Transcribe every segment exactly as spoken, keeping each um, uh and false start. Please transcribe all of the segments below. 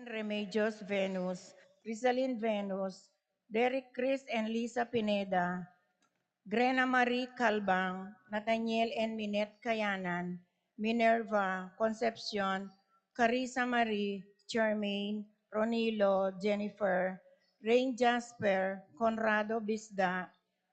Remedios Venus, Rizalin Venus, Derek Chris and Lisa Pineda, Grena Marie Calbang, Nathaniel and Minette Kayanan, Minerva, Concepcion, Carissa Marie, Charmaine, Ronilo, Jennifer, Rain Jasper, Conrado Bisda,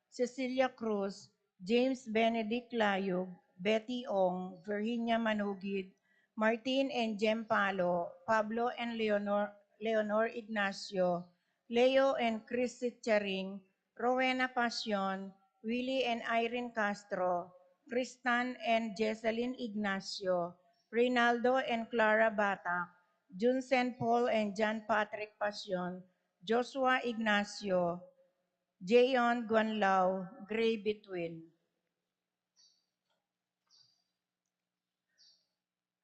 Cecilia Cruz, James Benedict Layug, Betty Ong, Virginia Manugid, Martin and Jem Palo, Pablo and Leonor, Leonor Ignacio, Leo and Chris Sitcharing, Rowena Pasion, Willie and Irene Castro, Tristan and Jesselyn Ignacio, Reynaldo and Clara Batak, Junsen Paul and John Patrick Pasion, Joshua Ignacio, Jeon Guanlao, Gray Between.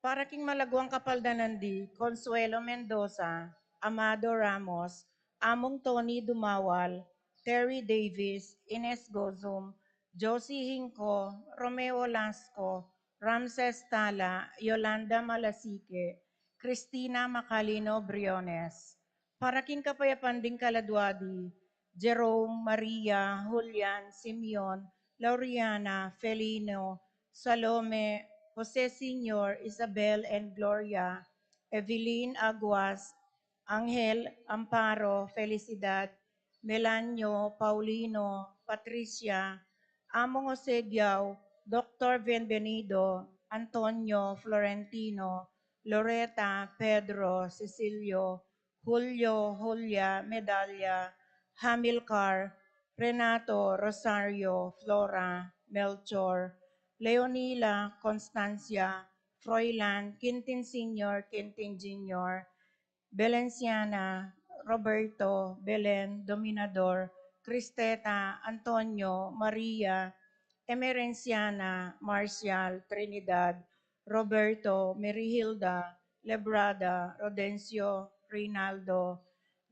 Para king malaguang kapaldanan di, Consuelo Mendoza, Amado Ramos, Among Tony Dumawal, Terry Davis, Ines Gozum, Josie Hinco, Romeo Lasco, Ramses Tala, Yolanda Malasique, Cristina Macalino Briones. Para king kapayapan ding kaladua di, Jerome, Maria, Julian, Simeon, Lauriana, Felino, Salome, Jose Senior, Isabel and Gloria, Evelyn Aguas, Angel, Amparo, Felicidad, Melanio, Paulino, Patricia, Among Jose Giao, Doctor Bienvenido, Antonio, Florentino, Loreta, Pedro, Cecilio, Julio, Julia, Medalia, Hamilcar, Renato, Rosario, Flora, Melchor, Leonila, Constancia, Froilan, Quintin Senior, Quintin Junior, Belenciana, Roberto, Belen, Dominador, Cristeta, Antonio, Maria, Emerenciana, Marcial, Trinidad, Roberto, Merihilda, Lebrada, Rodencio, Reynaldo,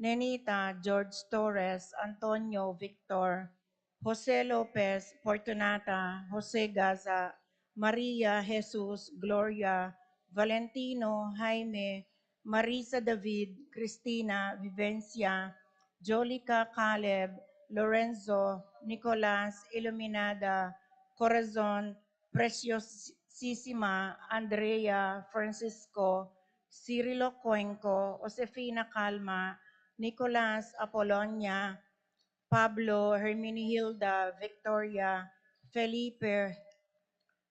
Nenita, George Torres, Antonio, Victor, Jose Lopez, Fortunata, Jose Gaza, Maria, Jesus, Gloria, Valentino, Jaime, Marisa David, Cristina, Vivencia, Jolica, Caleb, Lorenzo, Nicolas, Iluminada, Corazon, Preciosisima, Andrea, Francisco, Cirilo Cuenco, Josefina Calma, Nicolas, Apolonia, Pablo, Herminihilda, Victoria, Felipe,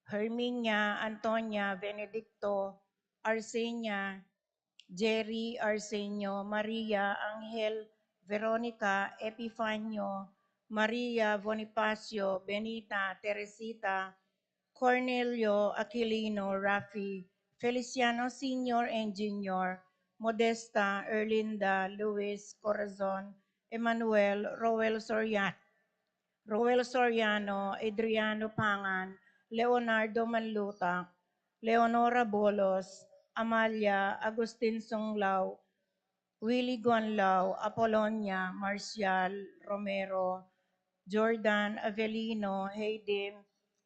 Herminia, Antonia, Benedicto, Arsenia, Jerry, Arsenio, Maria, Angel, Veronica, Epifanio, Maria, Bonifacio, Benita, Teresita, Cornelio, Aquilino, Rafi, Feliciano Senior and Junior, Modesta, Erlinda, Luis, Corazon, Emmanuel, Roel Soriano, Roel Soriano, Adriano Pangan, Leonardo Manlutak, Leonora Bolos, Amalia, Agustin Sunglao, Willie Guanlao, Apolonia, Marcial, Romero, Jordan, Avelino, Hayden,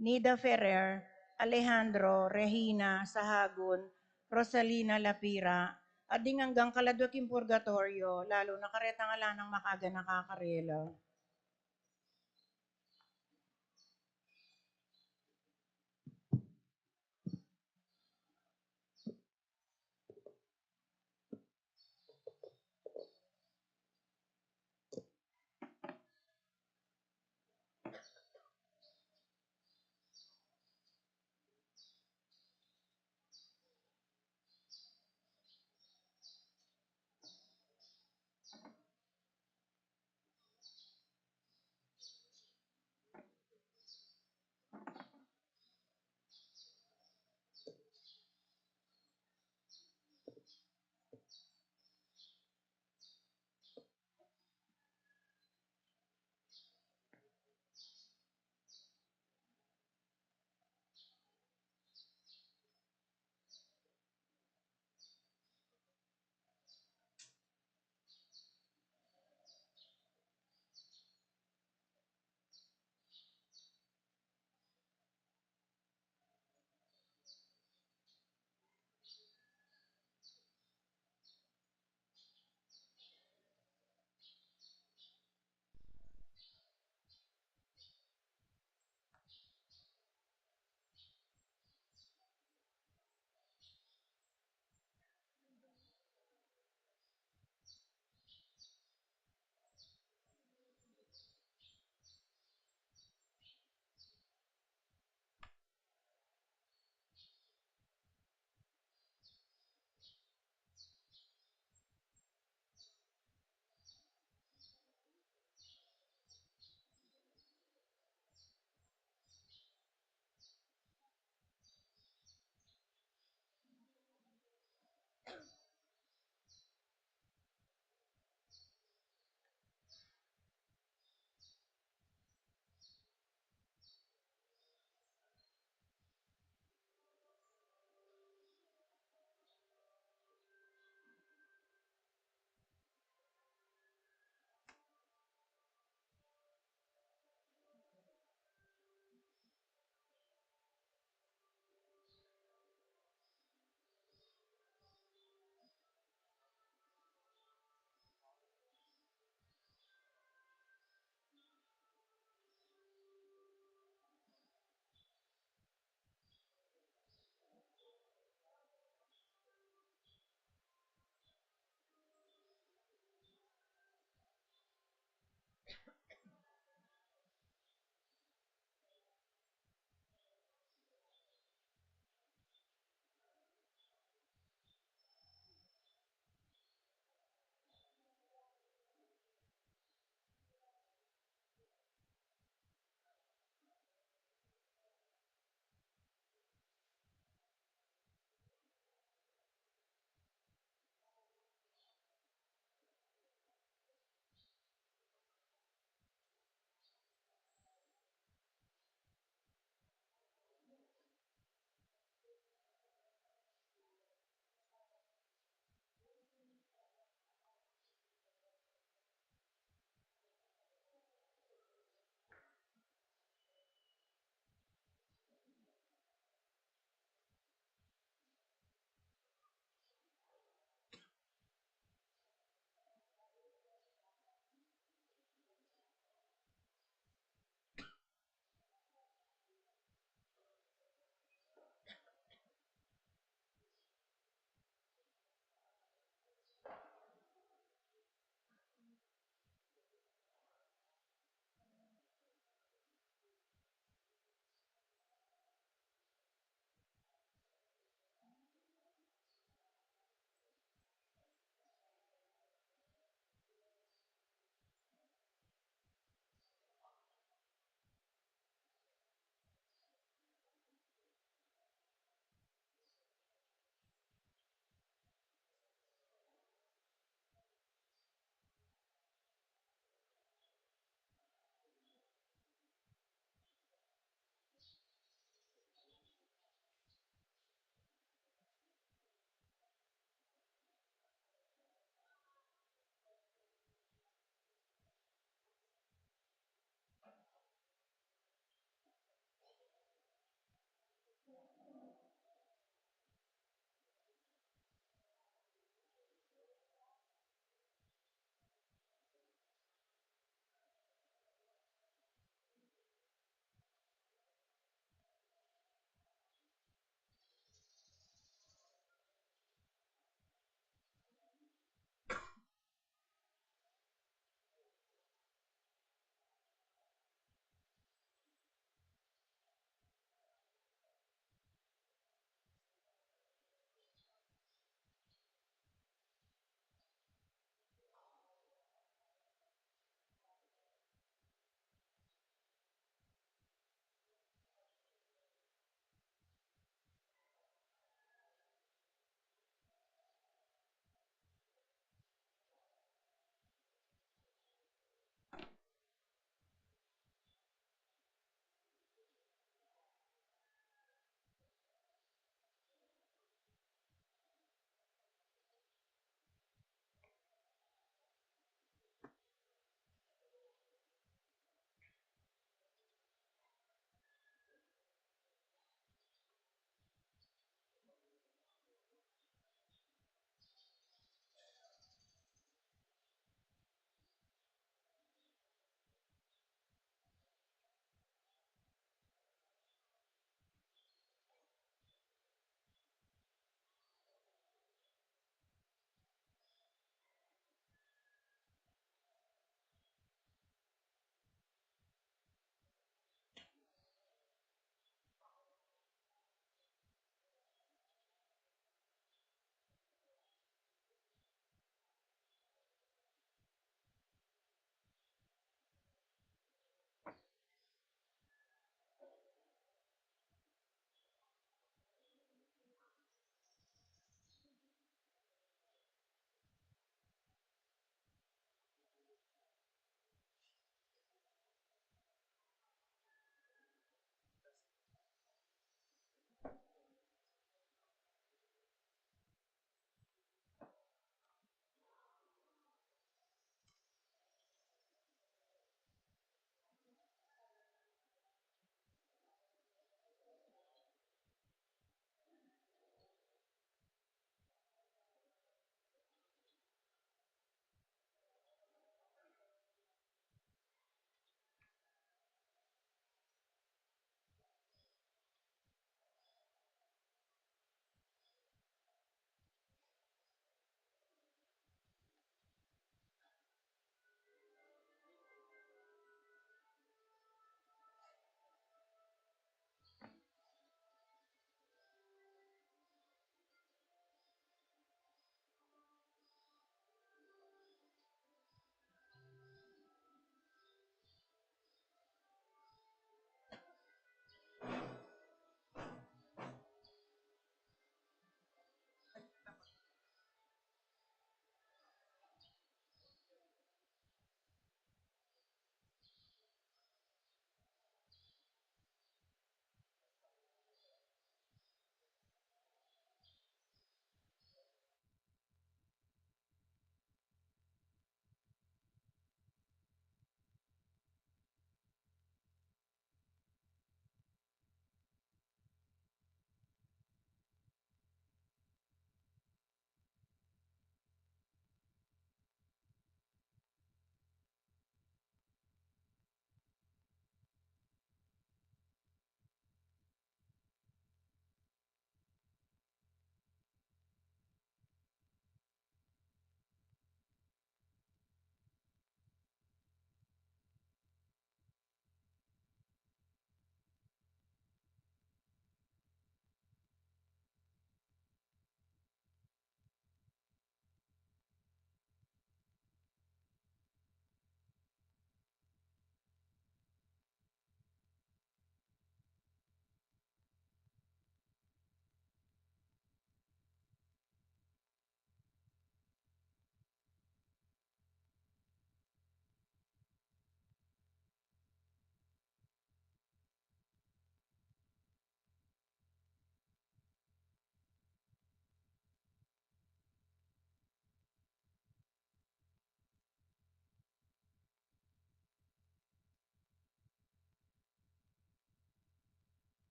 Nida Ferrer, Alejandro, Regina, Sahagun, Rosalina Lapira, at ding anggang kaladwa king purgatorio, lalu na karetang ala nang makaganaka karela.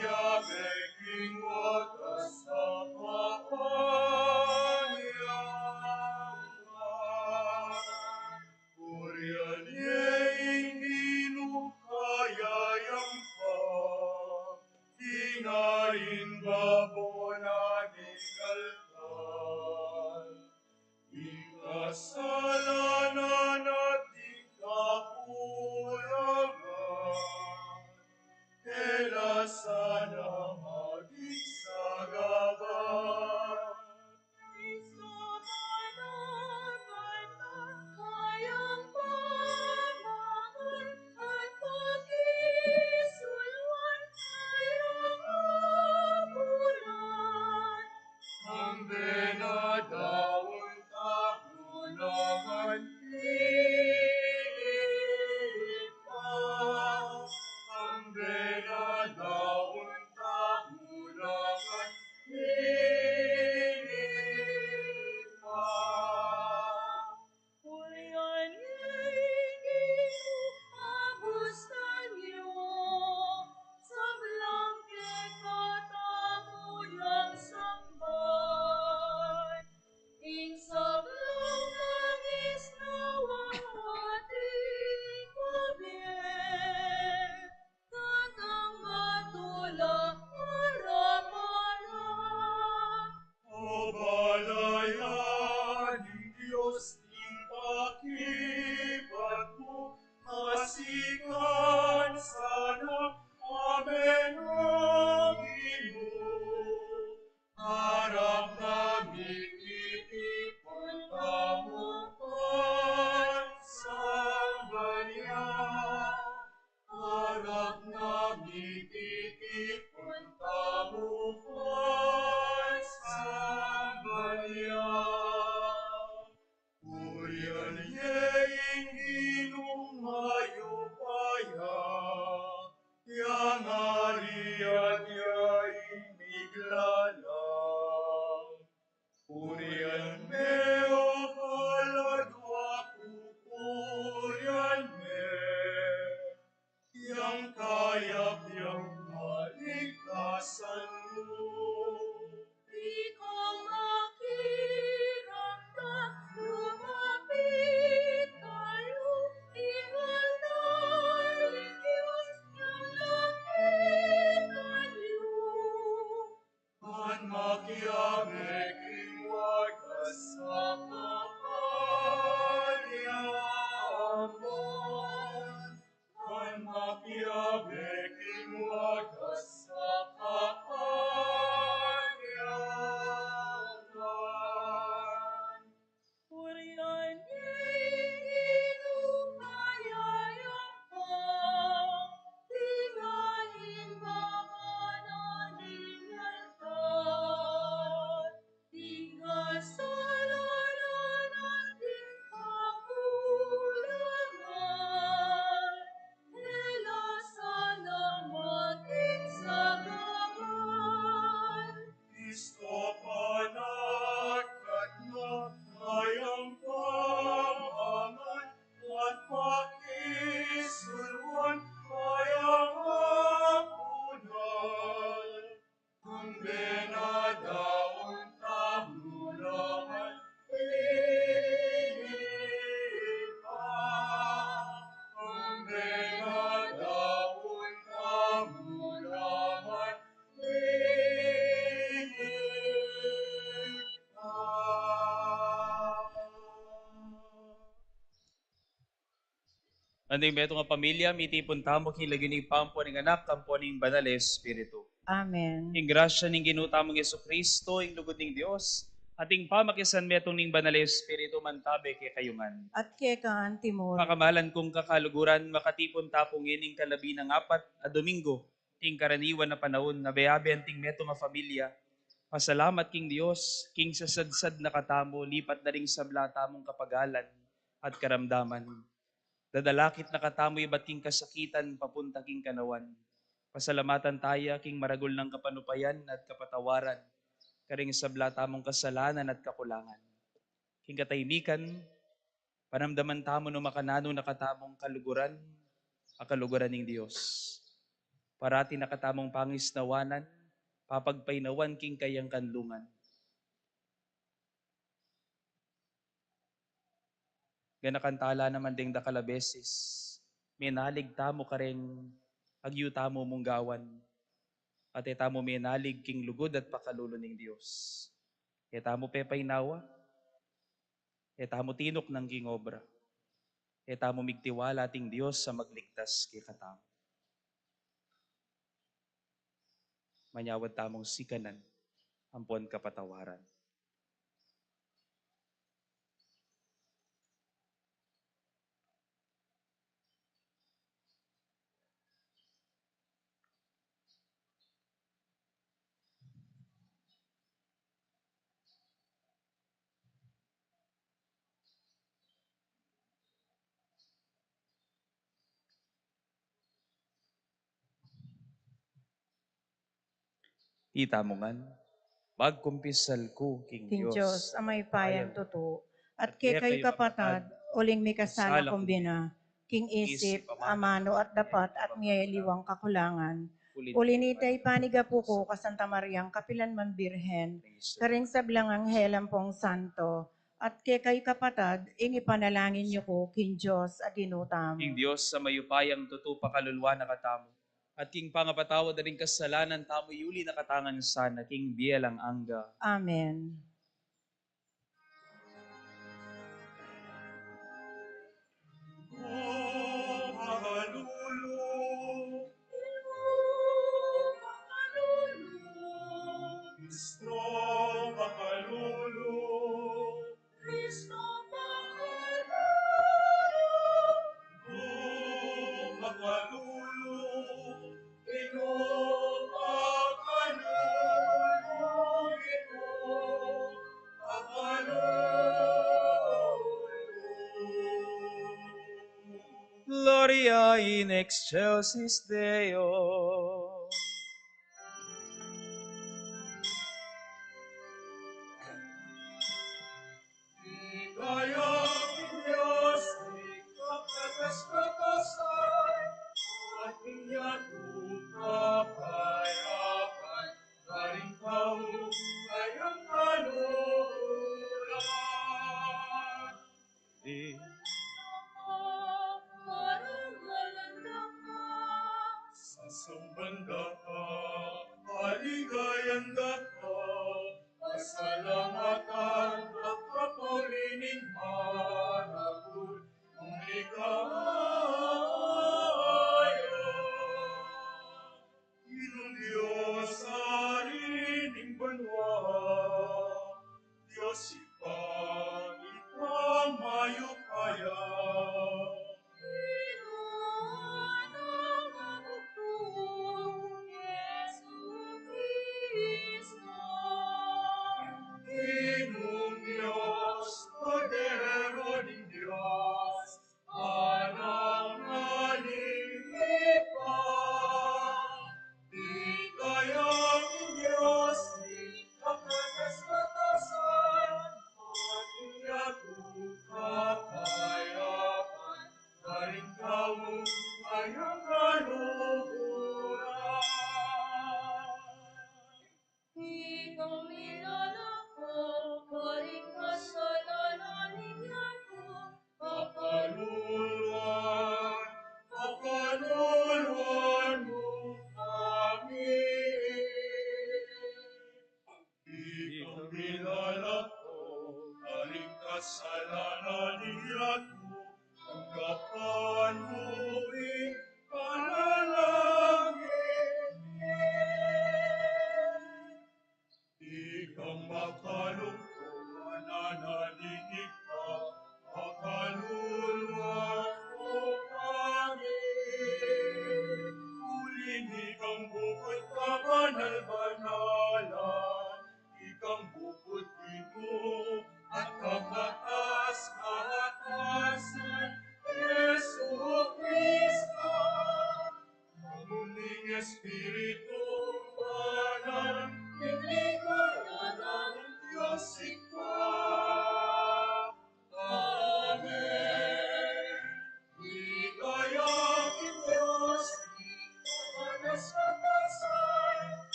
Yabe king wagas a kapanyaman. Purian ye ing Ginu, kaya yang pa, ing aring babo na ning altar. Ing kasalanan at ing kakulangan, e la sana maging sagawa. Ing sabala at ing kapayapan at pakisulwan, kaya nga bulan. Ang benadaun tamu naman, Pilipa. Ang benadaun tamu naman, Pilipa. Purian ye ing Ginu, abusan yu, sablang kekatamu yang samban. Ing sablang langis na wawati, mabie, katang batu la, marapala. Abalayan ning Dios ing pakibat mu, masikan sana. Amen, Ginu. Arap na mititipun tamu pang sambayan. Arap na mititipun tamu pang sambayan. Purian ye ing Ginung mayupaya, yang ari at yang miglalang. Purian me, o kaladwa ku, purian me, yang kayabe ning kaligtasan mu. Ikaw makiramdam, lumapit kayu, ing altar ning Dios, yang lapitan yu. Ban makiabe king wagas a kapanyaman. Ban makiabe king wagas a kapanyaman. Purian ye ing Ginu, kaya yang pa, tinga ing baba na ning altar. Ing kasalanan at ing kakulangan, e la sana maging sagawa. Kristo, panagkan na, kaya yang pa, mangan at pakisulwan, kaya yang apunan. Ang benadaun tamu naman, Pilipa. Ang benadaun tamu naman, Pilipa. Anting metung a pamilya, mitipun tamu king lagyu ning Ibpa, ampo ning Anak, ampo ning Banal a Espiritu. Amen. Ing grasya ning Ginu tamung Jesucristo, ing lugud ning Dios, at ing pamakisanmetung ning Banal a Espiritu, mantabe kekayu ngan. At keka antimu rin. Pakamalan kung kakaluguran, makatipun ta pu ngening kalabi nang apat a Domingo king karaniwan a panaun, abe-abe anting metung a pamilya, pasalamat king Dios, king sasadsad na katamu, lipat na ring sabla tamung kapagalan at karamdaman. Dadalakit na katamu ibat king kasakitan papunta king kanawan. Pasalamatan taya king maragul nang kapanupayan at kapatawaran karing sabla tamung kasalanan at kakulangan. King katahimikan, panamdaman tamu no makananu na katamung kaluguran, a kaluguran ning Dios. Parati na katamung pangisnawanan, papagpainawan king kayang kanlungan. Ganakan tala naman deng dakal a beses, menalig tamu kareng agyu tamu munggawan, at e tamu menalig king lugud at pakalulu ning Dios. E tamu pepainawa, e tamu tinuknang king obra, e tamu migtiwala ating Dios a magligtas kekatamu. Manyawad tamung sikanan ampon kapatawaran. Itamu ngan, magkumpisal ku king King Dios, Dios, a mayupayang tutu, at kekayu kapatad, uling mikasala kung bina, king isip, amanu, at dapat, at miyaliwang kakulangan. Uli nita, ipanigapu ku ka Santa Mariang kapilan man Birhen, karing sablang anghel ampong santo, at kekayu kapatad, ing ipanalangin yu ku king Dios a Ginu tamu. King Dios a mayupayang tutu, pakaluluan na katamu, at king pangapatawad da ring kasalanan tamu, iuli na katamu ngan sana king bie alang angga. Amen. Gloria in excelsis Deo. Kaya king Dios, king kapataskatasan, at king yatu kapayapan, karing tau kayang kaluguran. Di Sasamban da ka, aligayan da ka, pasalamatan da ka, papuri ning maragul mung ligaya. Ginung Dios, Ari ning banua, Dios Ibpa, Ibpa mayupaya. Ginung Dios, Kordero ning Dios, Anak na ning Ibpa, di kaya king Dios ing kapataskatasan,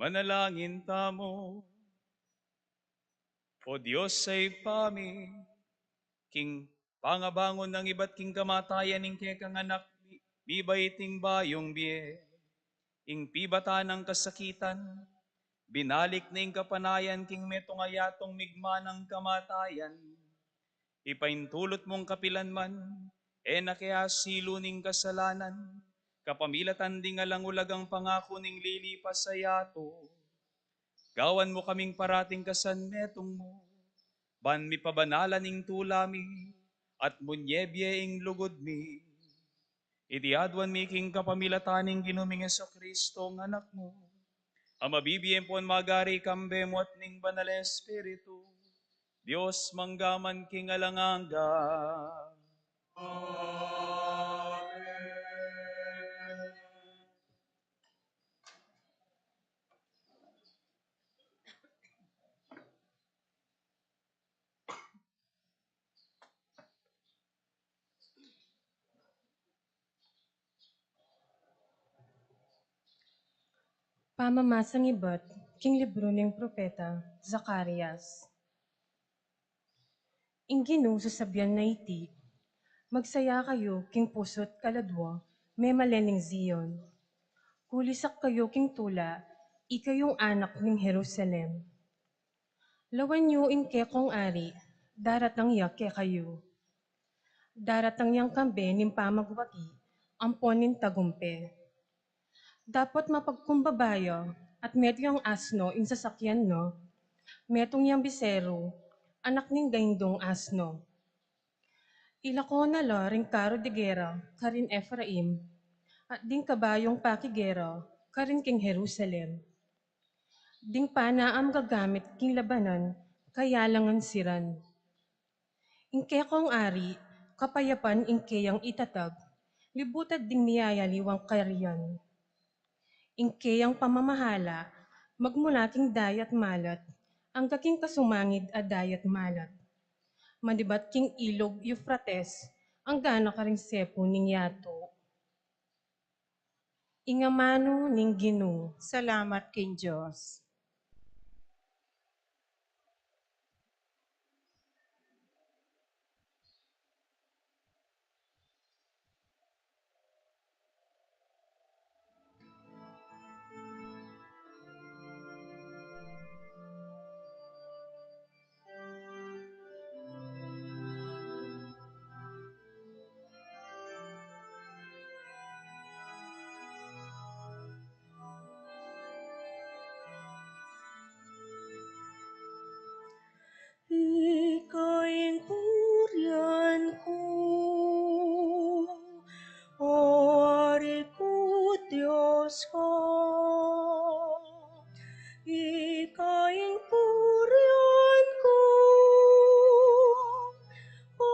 Manalangin tamu. O Dios a Ibpa mi, king pangabangun nang ibat king kamatayan ning kekang Anak, mi-, mibait ing bayung bie, ing pibatan nang kasakitan, binalik na ing kapanayan king metung a yatung migman nang kamatayan. Ipaintulut mung kapilan man, e na ke asilu ning kasalanan, kapamilatan ding alang ulagang pangaku ning lilipas a yatu. Gawan mu kaming parating kasanmetung mu, ban mipabanalan ing tula mi, at munye bie ing lugud mi. Iti aduan mi king kapamilatan ning Ginu ming Jesucristo, nga Anak mu, a mabibie ampon magari kambe mu at ning Banal a Espiritu, Dios mangga man king alang angga. Amen. Pamamasang ibat king libru ning propeta Zacarias. Ing Ginu sasabian na iti, magsaya kayu king pusu't kaladua, memalen ning Zion. Kulisak kayu king tula, ikayung anak ning Jerusalem. Lawan yu ing kekong ari, daratang ya kekayu. Daratang yang kambe ning pamagwagi ampon ning tagumpe. Dapot mapagkumbaba ya, at metung yang asno ing sasakyan na, metung yang biseru, anak ning gaindung asno. Ilako na la ring karu de gera karin Efraim, at ding kabayung pakigera karin king Jerusalem. Ding pana a magagamit king labanan, kayalangan siran. Ing kekong ari, kapayapan ing keyang itatag, libutad ding miyayaliwang kayarian. Ing keyang pamamahala, magmula king dayat malat, angga king kasumangid a dayat malat. Manibat king ilug Eufrates, angga na karing sepu ning yatu. Ing amanu ning Ginu. Salamat king Dios. Ika ing purian ku, O Ari ku, Dios ku. Ika ing purian ku, O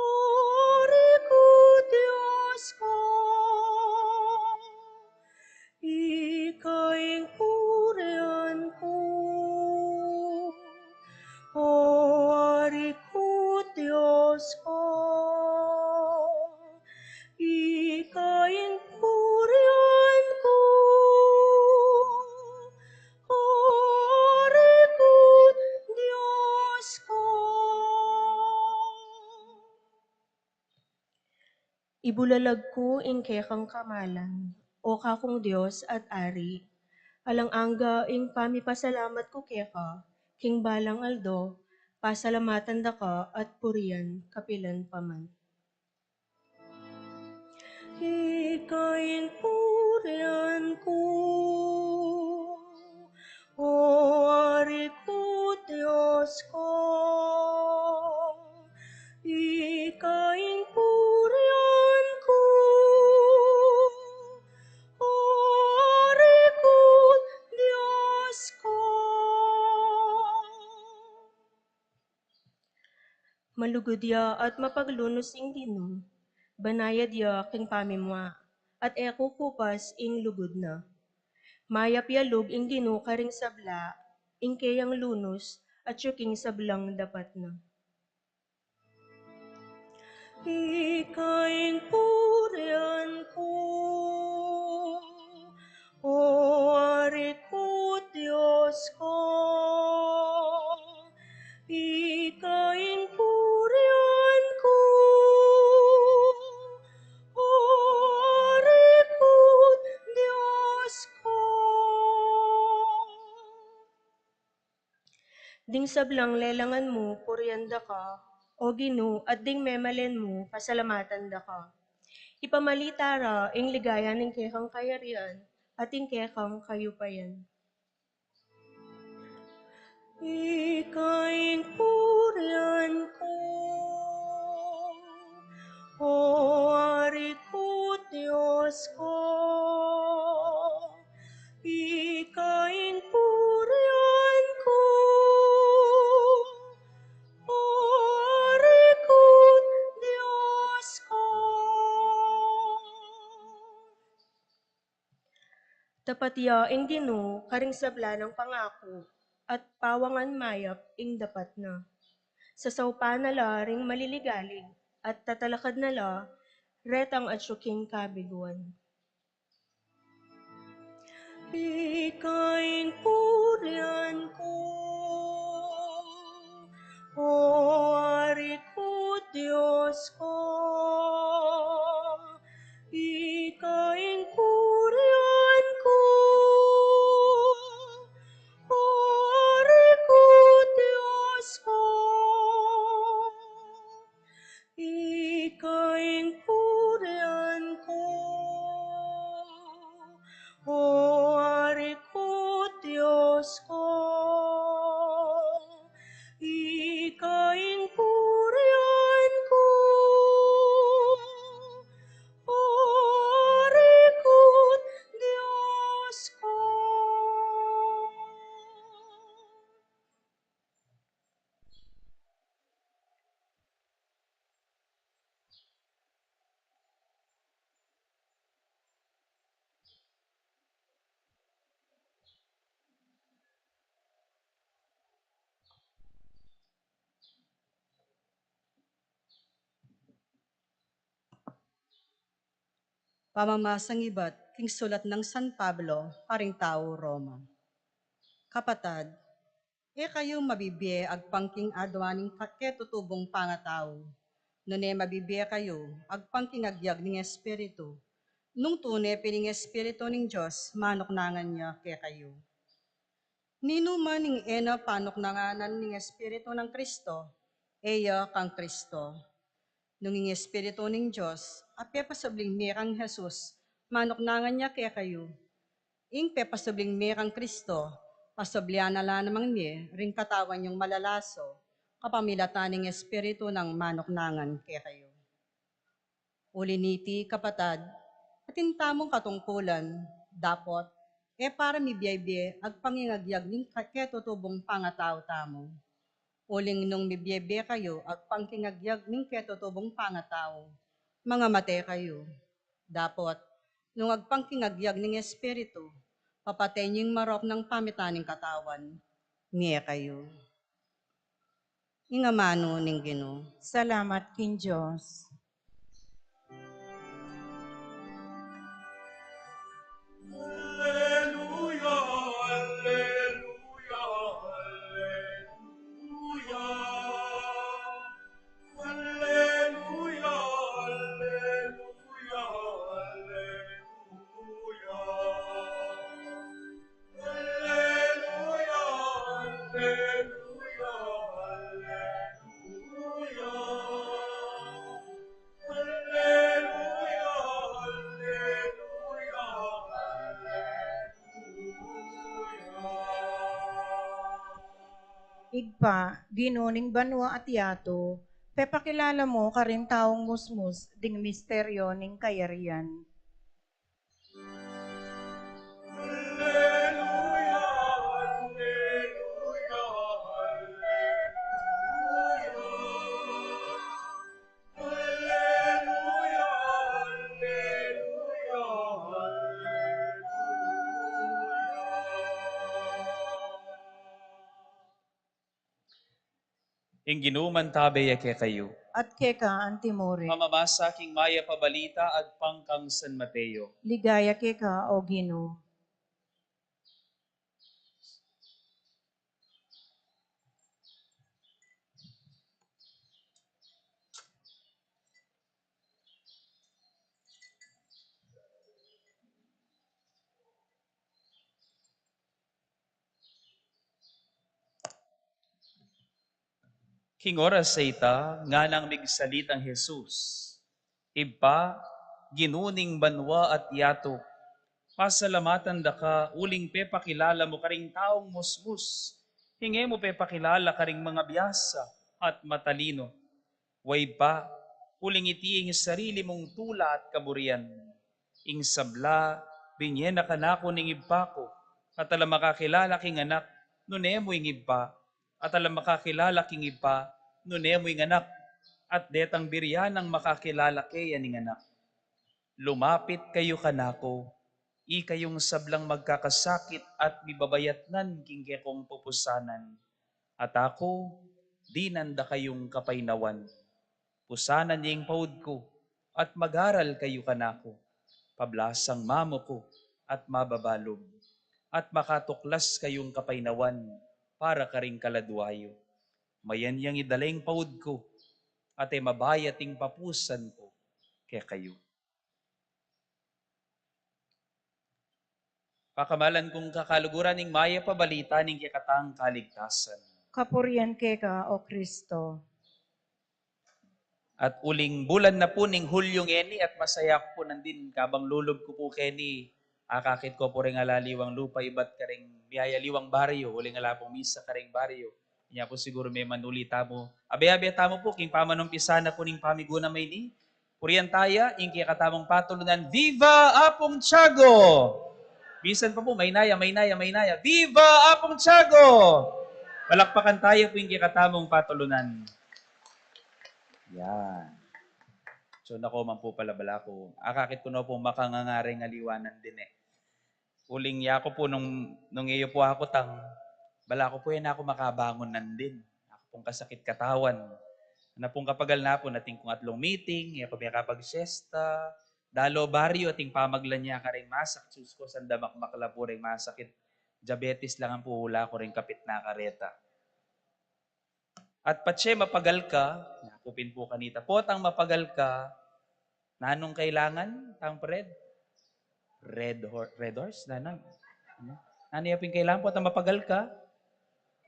Ari ku, Dios ku. Ika ing purian ku, O Ari ku, Dios ku. Ika ing purian ku, O Ari ku, Dios ku. Ibulalag ku ing kekang kamalan, O kakung Dios at Ari, alang angga ing pamipasalamat ku keka, king balang aldo, pasalamatan da ka at purian kapilan pa man. Ika ing purian ku, O Ari ku, Dios ku. Ika ing purian ku, O Ari ku, Dios ku. Malugud ya at mapaglunus ing Ginu, banayad ya king pamimua, at e kukupas ing lugud na. Mayap ya lub ing Ginu karing sabla, ing keyang lunus, at yu king sablang dapat na. Ika ing purian ku, O Ari ku, Dios Ding sablang lelangan mu, purian da ka, O Ginu, at ding memalen mu, pasalamatan da ka. Ipamalita ra ing ligaya ning kekang kayarian at ing kekang kayupayan. Ika ing purian ku, O Ari ku, Dios ku. Ika ing purian ku, O Ari ku, Dios ku. Tapat ya ing Ginu karing sabla nang pangaku, at pawangan mayap ing dapat na. Sasaupan na la ring maliligalig, at tatalakad na la retang atyu king kabiguan. Ika ing purian ku, O Ari ku, Dios ku. Ika ing purian ku, O Ari ku, Dios ku. Ika ing purian ku, O Ari ku, Dios ku. Ika ing purian ku, O Ari ku, Dios ku. Pamamasang ibat king sulat nang San Pablo karing tau Roma. Kapatad, e kayu mabibie agpang king adua ning ka-, ketutubung pangatau, nune mabibie kayu agpang king agyag ning Espiritu, nung tune pin ing Espiritu ning Dios manuknangan ya kekayu. Ninuman ing e na panuknanganan ning Espiritu nang Kristo, e ya kang Kristo. Nung ing Espiritu ning Dios a pepasubling mie kang Jesus manuknangan ya kekayu, ing pepasubling mie kang Kristo, pasublian na la namang mie ring katawan yung malalaso, kapamilatan ning Espiritu nang manuknangan kekayu. Uli niti, kapatad, atin tamung katungkulan, dapot e para mibie-bie agpang king agyag ning ka-, ketutubung pangatau tamu. Uling nung mibie-bie kayu agpang king agyag ning ketutubung pangatau, mangamate kayu. Dapot nung agpang king agyag ning Espiritu, papatayin yu ing marok nang pamitan ning katawan, mie kayu. Ing amanu ning Ginu. Salamat king Dios. Alleluia, alleluia, alleluia. Alleluia, alleluia, alleluia. Alleluia, alleluia, alleluia. Alleluia, alleluia, alleluia. Ibpa, Ginu ning banua at yatu, pepakilala mu karing taung musmus ding misteryo ning kayarian. Alleluia, alleluia, alleluia. Alleluia, alleluia, alleluia. Ing Ginu mantabe ya kekayu. At keka antimurin. Pamamasa king mayap a balita agpang kang San Mateo. Ligaya keka, O Ginu. Ing oras a ita, nganang migsalitang Jesus, Ibpa, Ginu ning banua at yatu, pasalamatan da ka uling pepakilala mu karing taung musmus ing e mu pepakilala karing mangabiasa at matalino. Wa iba, uling iti ing sarili mung tula at kaburian. Ing sabla, binye na kanaku ning Ibpa ku, at ala makakilala king Anak, nune mu ing Ibpa, at ala makakilala king Ibpa, nune mu ing Anak, at detang birian nang makakilala keya ning Anak. Lumapit kayu kanaku, ikayung sablang magkakasakit at mibabayatnan king kekong pupusanan. At aku, dinan da kayung kapainawan. Pusanan ye ing paud ku, at mag-aral kayu kanaku, pablasang mamuku at mababalub, at makatuklas kayung kapainawan para karing kaladua yu. Mayan yang idala ing paud ku, at e mabayat ing papusan ku kekayu. Pakamalan kung kakaluguran ing mayap a balita ning kekatang kaligtasan. Kapurian keka, O Kristo. At uling bulan na pu ning Hulyo ngeni at masaya ku pu nandin kabang lulub ku pu keni, akakit ku pu ring ala aliwang lupa ibat karing miyayaliwang baryo, uling ala pung misa karing baryo. Inya pu siguru memanuli tamu. Abe-abe tamu pu king pamanumpisa na pu ning pamiguna mayni. Purian taya ing kekatamung patulunan. Viva Apung Tiago! Misan pa pu, maynaya, maynaya, maynaya. Viva Apung Tiago! Palakpakan taya pu ing kekatamung patulunan. Yan. So, nako man pu pala bala ku. Akakit ku na pu makangangaring aliwa nandin e. Uling yaku pu nung, nung e yu pu aku tang, bala ku pu e na ku makabangun nandin. Aku pung kasakit katawan. Na pung kapagal na pu, atin kung atlung meeting, e ku mekapag-siesta. Dalo baryo, ating pamaglan ya karing masak, Diyos ku, sanda makmakla pu ring masakit. Diabetes la ngan pu ula ku ring kapit na kareta. At patse mapagal ka, naku pin pu kanita, potang mapagal ka, nanung kailangan, tang Fred? Red Hor-, Red Horse, nanang. Ano? Nanu ya pin kailangan, potang mapagal ka?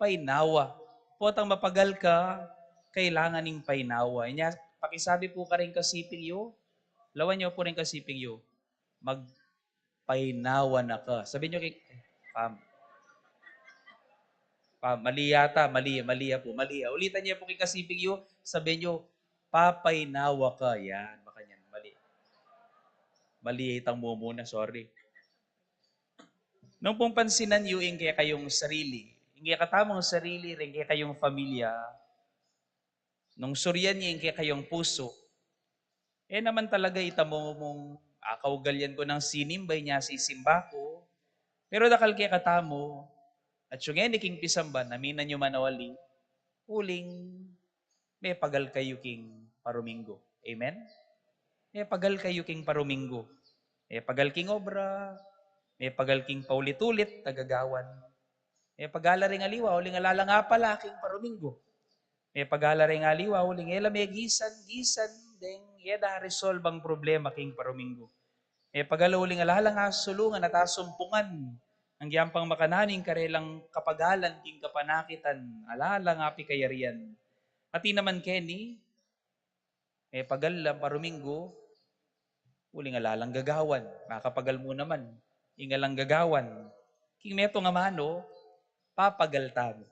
Painawa. Potang mapagal ka, kailangan ing painawa. Inya, pakisabi pu karing kasiping yu, lawan yu pu ring kasiping yu, mag-, painawa na ka. Sabihin yu keng, Pam. Pam, mali yata, mali, mali ya pu, mali ya. Ulitan yu pu keng kasiping yu, sabihin yu, papainawa ka. Yan, makanyan, mali. Mali itang mumuna, sorry. Nung pung pansinan yu ing kekayung sarili, ing kekatamung sarili, ring kekayung pamilya, nung surian ye ing kekayung pusu, e naman talaga itamu mung, ah, kaugalian ku nang sinimba, inya sisimba ku. Pero dakal kekatamu, at yung ngeni king pisamban, aminan yu man o ali, uling mepagal kayu king paruminggu. Amen? Mepagal kayu king paruminggu. Mepagal king obra, mepagal king paulit-ulit a gagawan. Mepagal la ring aliwa, uling ala lang apala king paruminggu. Mepagal la ring aliwa, uling e la megisan-gisan deng e da resolbang problema king paruminggu. Mepagal la uling ala lang asulungan at asumpungan. Anggiang pang makananu ing karelang kapagalan king kapanakitan, ala lang apikayarian. Atin naman keni, mepagal lang paruminggu, uling ala lang gagawan. Makapagal mu naman ing alang gagawan. King metung a manu, papagal tamu.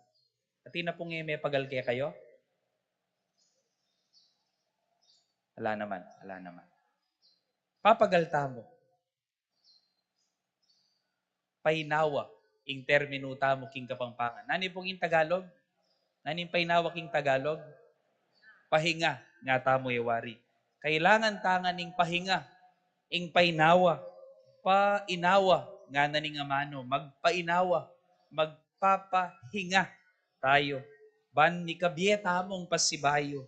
Atin na pung e mepagal kekayu? Ala naman, ala naman. Papagal tamu. Painawa ing terminu tamu king Kapampangan. Nanu pung ing Tagalog? Nanu ing painawa king Tagalog? Pahinga, nga tamu e wari. Kailangan ta ngan ning pahinga, ing painawa. Painawa, ngana ning amanu, magpainawa, magpapahinga tayu. Ban mikabie tamung pasibayu.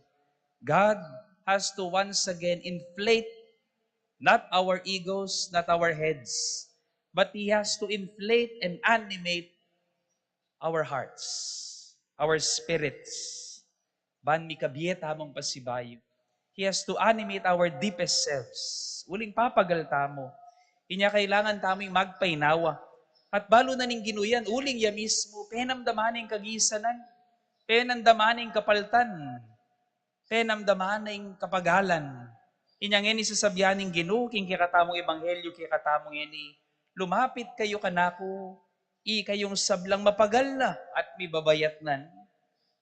God has to once again inflate not our egos, not our heads, but He has to inflate and animate our hearts, our spirits. Ban mikabie tamung pasibayu. He has to animate our deepest selves. Uling papagal tamu. Inya kailangan tamu ing magpainawa. At balu na ning Ginu yan, uling ya mismu, penamdaman ing kagisanan. Penamdaman na ing kapaltan. Penamdaman na ing kapagalan. Inya ngeni sasabian ning Ginu king kekatamung ebanghelyu, kekatamung ngeni, "Lumapit kayu kanaku, ikayung sablang mapagal na at mibabayatnan,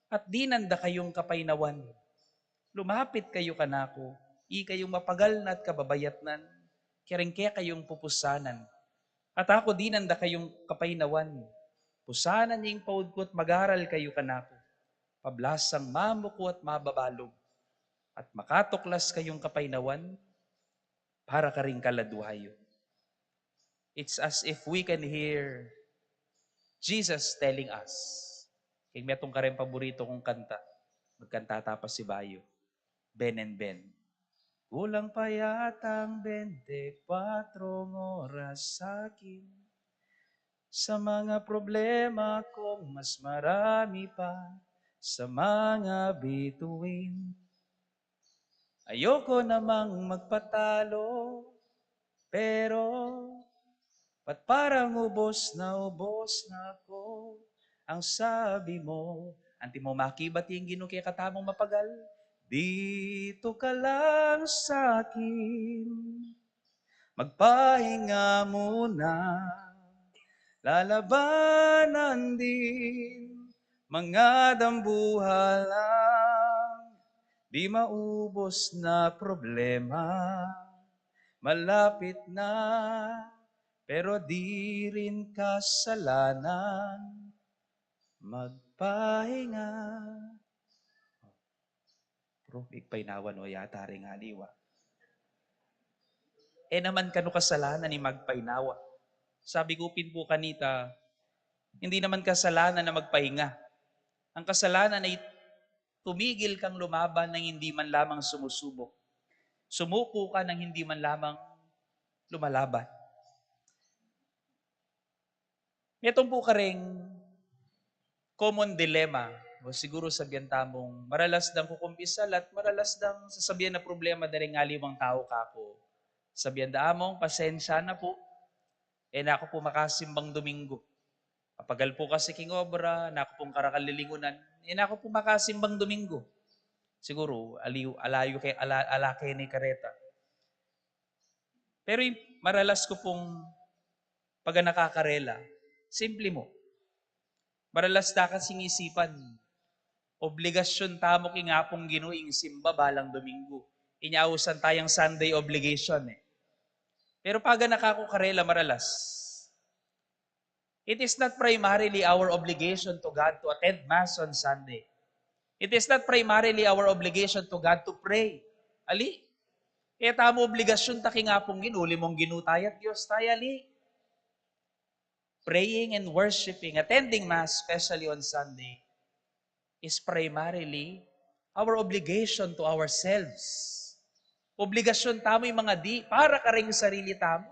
at dinan da kayung kapaynawan." Lumapit kayu kanaku, ikayung mapagal na at kababayatnan, karing kekayung pupusanan, at aku dinan da kayung kapaynawan. Pusanan ing paud ku at mag-aral kayu kanaku. Pablasang mamuku at mababalug, at makatuklas kayung kapaynawan para karing kaladua yu. It's as if we can hear Jesus telling us. King metung kareng paborito kung kanta, magkanta ta pasibayu. Ben and Ben. Kulang pa yatang bente kuatrong oras sa akin. Sa mga problema kong mas marami pa sa mga bituin. Ayoko namang magpatalo, pero ba't parang ubos na ubos na ako? Ang sabi mo, anti mo makibat ing Ginu kekatamung mapagal, "Dito ka lang sa akin. Magpahinga muna. Lalabanan din mga dambuhalang di maubos na problema. Malapit na, pero di rin kasalanan magpahinga." Pero migpainawa no yata ring aliwa. E naman kanu kasalanan ing magpainawa. Sabi ku pin pu kanita, hindi naman kasalanan na magpahinga. Ang kasalanan ay tumigil kang lumaban nang hindi man lamang sumusubok. Sumuko ka nang hindi man lamang lumalaban. Metung pu kareng common dilemma, o siguru sabian tamung maralas dang kukumpisal at maralas dang sasabian a problema da ring aliwang tau kaku. Sabian da among, "Pasensya na pu, e na ku pu makasimbang Domingo. Mapagal pu kasi king obra, naku pung karakal lilingunan, e na ku pu makasimbang Domingo." Siguru, aliw, alayu ke, ala, ala keni kareta. Pero ing maralas ku pung paganaka karela, simple mu. Maralas da kasing isipan, obligasyun tamu king Apung Ginu ing simba balang Domingo. Inya ausan tayang Sunday obligation e. Pero paganaka ku karela maralas, it is not primarily our obligation to God to attend Mass on Sunday. It is not primarily our obligation to God to pray. Ali? E tamu obligasyun ta king Apung Ginu, uli mung Ginu taya at Dios taya, ali? Praying and worshiping, attending Mass, especially on Sunday, is primarily our obligation to ourselves. Obligasyun tamu ing mangadi para karing sarili tamu.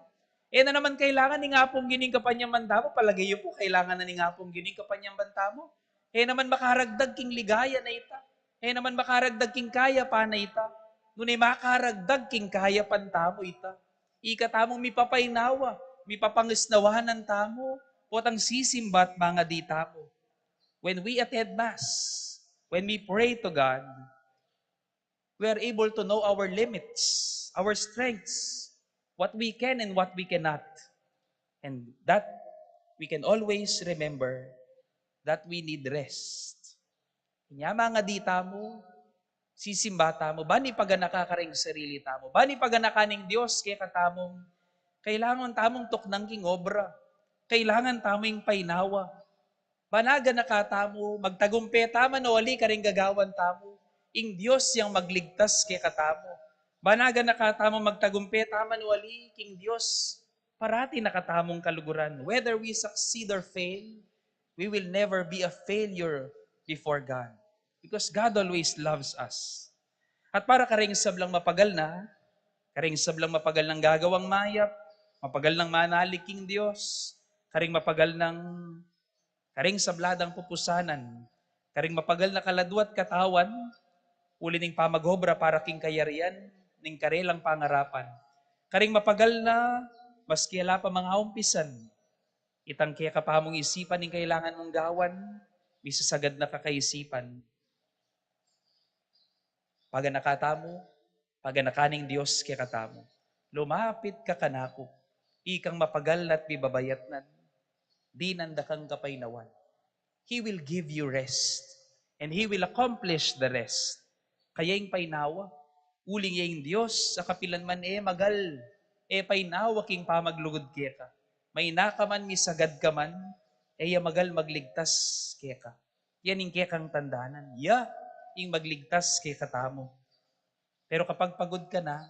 E na naman kailangan ning Apung Ginu ing kapanyamban tamu, palage yu pu, kailangan na ning Apung Ginu ing kapanyamban tamu. E naman makaragdag king ligaya na ita. E naman makaragdag king kayapan na ita. Nune makaragdag king kayapan tamu ita. Ika tamung mipapainawa, mipapangisnawanan tamu, potang sisimba at mangadi tamu. When we attend Mass, when we pray to God, we are able to know our limits, our strengths, what we can and what we cannot. And that we can always remember that we need rest. Inya mangadi tamu, sisimba tamu, ban ipaganaka karing sarili tamu, ban ipaganaka ning Dios kekatamung kailangan tamung tuknang king obra, kailangan tamu ing painawa. Ban aganaka tamu, magtagumpe tamu no ali karing gagawan tamu, ing Dios yang magligtas kekatamu. Ban aganaka tamu, magtagumpe tamu no ali, king Dios parati na katamung kaluguran. Whether we succeed or fail, we will never be a failure before God. Because God always loves us. At para karing sablang mapagal na, karing sablang mapagal nang gagawang mayap, mapagal nang manalig king Dios, karing mapagal nang, karing sabla dang pupusanan, karing mapagal na kaladua at katawan, uli ning pamag-obra para king kayarian ning karelang pangarapan. Karing mapagal na, maski ala pa mang aumpisan, itang keka pamung isipan ing kailangan mung gawan, misasagad na ka kaisipan. Paganaka tamu, paganaka ning Dios kekatamu. Lumapit ka kanaku, ikang mapagal at mibabayatnan, dinan da kang kapainawan. He will give you rest, and He will accomplish the rest. Kaya ing painawa, uling ya ing Dios, a kapilan man e magal, e painawa king pamaglugud keka. Mayna ka man, misagad ka man, e ya magal magligtas keka. Yan ing kekang tandanan. Ya ing magligtas kekatamu. Pero kapag pagod ka na,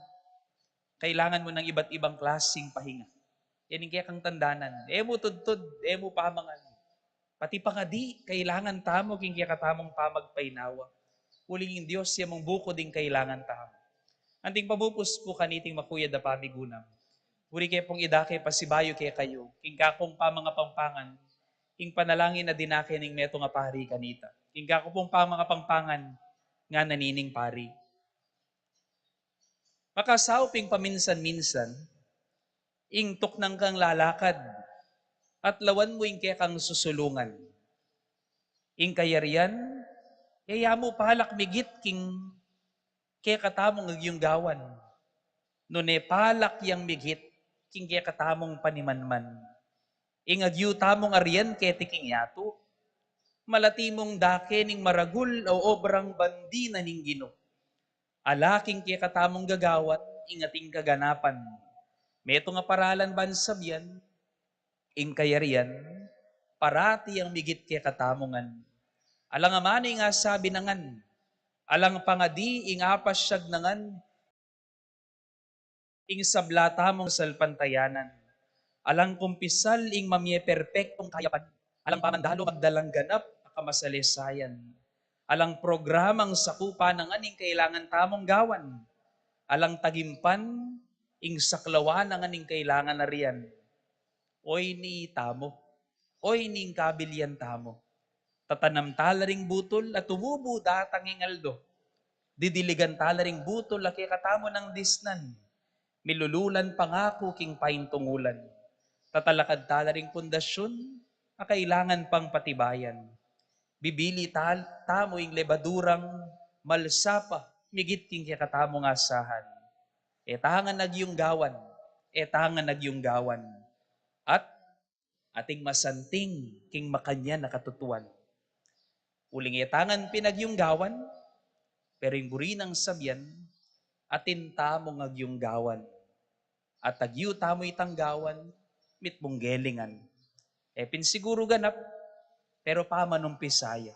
kailangan mo ng iba't ibang klaseng pahinga. Yan ing kekang tandanan. E mu tudtud, e mu pamangan. Pati pangadi, kailangan tamu king kekatamung pamagpainawa. Uling ing Dios ya mung bukud ing kailangan tamu. Anting pamupus pu kaniting makuyad a pamigunam. Buri ke pung idake pasibayu kekayu king kakung pamangapampangan ing panalangin a dinake ning metung a pari kanita. King kaku pung pamangapampangan, ngana nining pari, makasaup ing paminsan-minsan ing tuknang kang lalakad at lawan mu ing kekang susulungan. Ing kayarian, e ya mu palak migit king kekatamung agyung gawan, nune palak yang migit king kekatamung panimanman. Ing agyu tamung arian keti king yatu, malati mung dake ning maragul a obrang bandi na ning Ginu. Ala king kekatamung gagawan ing ating kaganapan. Metung a paralan ban sabian, ing kayarian, parati yang migit kekatamu ngan. Alang amanu ing asabi na ngan, alang pangadi ing apasyag na ngan, ing sabla tamung salpantayanan. Alang kumpisal ing mamie perpektung kayapan. Alang pamandalu magdalang ganap a kamasalesayan. Alang programang sakupan na ngan ing kailangan tamung gawan. Alang tagimpan ing saklawan na ngan ing kailangan arian. Oy ni tamu, oy ning kabilian tamu. Tatanam tala ring butul a tumubu datang ing aldo. Didiligan tala ring butul a kekatamu nang disnan. Milululan pangaku king paintungulan. Tatalakad tala ring pundasyun a kailangan pang patibayan. Bibili tal-, tamu ing lebadurang malsapa migit king kekatamung asahan. E tangan agyung gawan, e tangan agyung gawan. At ating masanting king makanyan a katutuan. Uling e tangan pin agyung gawan, pero ing buri nang sabian, atin tamung agyung gawan. At agyu tamu itang gawan, mitmung gelingan. E pin siguru ganap, pero pamanumpisaya.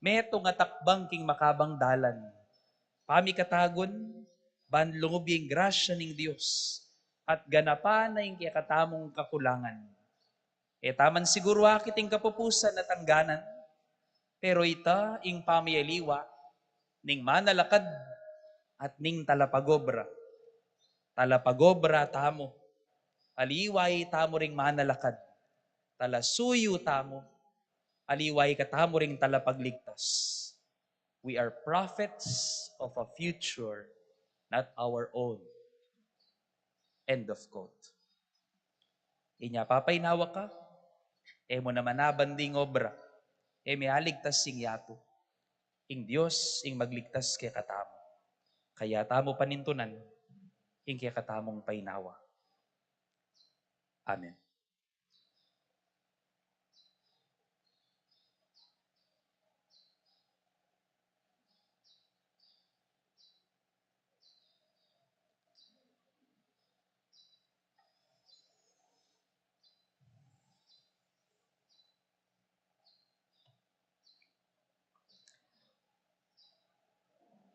Metung a takbang king makabang dalan. Pamikatagun, ban lungub ing grasya ning Dios, at ganapan na ing kekatamung kakulangan. E taman siguru akit ing kapupusan at angganan, pero ita ing pamialiwa ning manalakad at ning talapagobra. Talapagobra tamu, aliwa itamu ring manalakad. Talasuyu tamu, aliwa ikatamu ring talapagligtas. We are prophets of a future not our own. End of quote. Inya papainawa ka, e mu naman aban ding obra, e me aligtas ing yatu. Ing Dios ing magligtas kekatamu. Kaya tamu panintunan ing kekatamung painawa. Amen.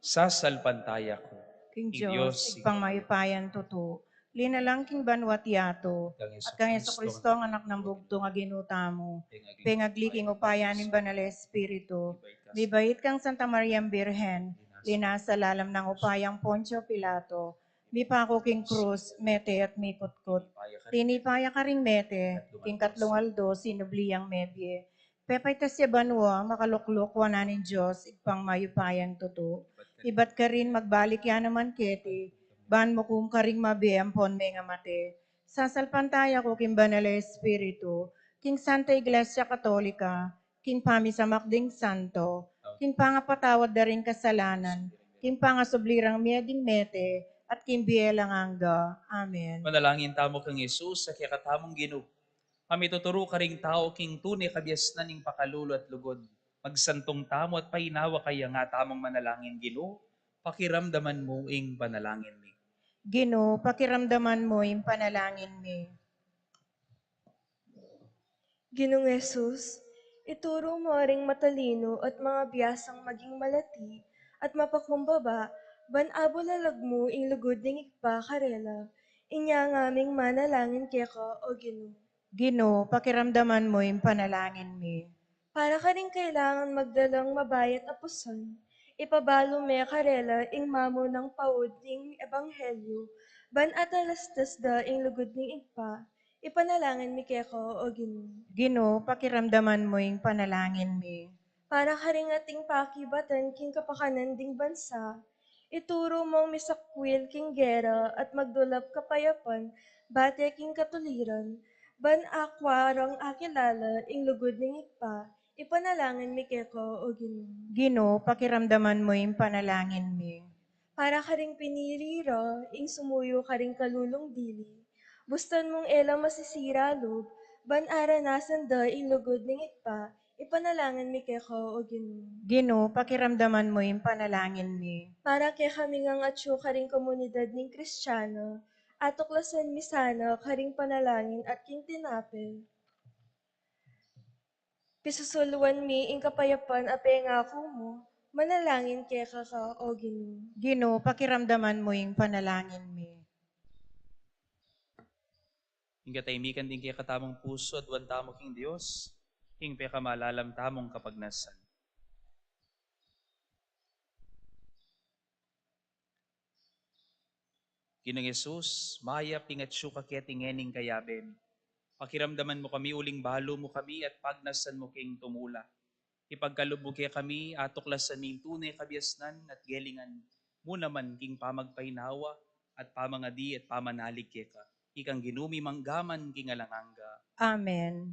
Sasalpantaya ku king Dios, Ibpang mayupayang tutu, linalang king banua't yatu, at kang Jesucristo, ang Anak nang bugtung a Ginu tamu, pengagli king upaya ning Banal a Espiritu, mibait kang Santa Mariang Birhen, linasa lalam nang upayang Poncio Pilato, mipaku king krus, mete at mikutkut. Tinipa ya karing mete, king katlung aldo sinubli yang mebie. Pepaitas ya banua, makalukluk wanan ning Dios, Ibpang mayupayang tutu. Ibat karin magbalik ya naman keti, ban mukum karing mabie ampon mengamate. Sasalpantaya ku king Banal a Espiritu, king Santa Iglesia Katolika, king pamisamak ding santo, king pangapatawad da ring kasalanan, king pangasubli rang mie ding mete, at king bie alang angga. Amen. Manalangin tamu kang Jesus, a kekatamung Ginu, a mituturu karing tau king tune kabiasnan ning pakalulu at lugud. Magsantung tamu at painawa kaya nga tamung manalangin, Ginu, pakiramdaman mu ing panalangin mi. Ginu, pakiramdaman mu ing panalangin mi. Ginung Jesus, ituru mu ring matalinu at mangabiasang maging malati at mapakumbaba, ban abulalag mu ing lugud ning Ibpa karela. Inya ngaming manalangin keka, O Ginu. Ginu, pakiramdaman mu ing panalangin mi. Para karing kailangan magdalang mabayat a puson, ipabalu me karela ing mamunang paud ning ebanghelyu, ban atalastas da ing lugud ning Ibpa, ipanalangin mi keka, O Ginu. Ginu, pakiramdaman mu ing panalangin mi. Para karing ating pakibatan king kapakanan ding bansa, ituru mung misakwil king gera at magdulap kapayapan bate king katuliran, ban akwa rang akilala ing lugud ning Ibpa, ipanalangin mi keka, O Ginu. Ginu, pakiramdaman mu ing panalangin mi. Para karing pinili ra ing sumuyu karing kalulung dili, bustan mung e la masisira lub, ban aranasan da ing lugud ning Ibpa, ipanalangin mi keka, O Ginu. Ginu, pakiramdaman mu ing panalangin mi. Para kekami ngang atyu karing komunidad ning Kristiano, atuklasan mi sana karing panalangin at king tinape. Pisusuluan mi ing kapayapan a pengaku mu, manalangin keka ka, O Ginu. Ginu, pakiramdaman mu ing panalangin mi. Ing katahimikan ding kekatamung pusu, aduan tamu king Dios, ing pekamalalam tamung kapagnasan. Ginung Jesus, mayap ing atyu keti ngening kayabe mi. Pakiramdaman mu kami uling balu mu kami at pagnasan mu king tumula. Ipagkalub mu kekami, atuklasan mi ing tune kabiasnan at gelingan mu naman king pamagpainawa at pamangadi at pamanalig keka. Ikang Ginu mi mangga man king alang angga. Amen.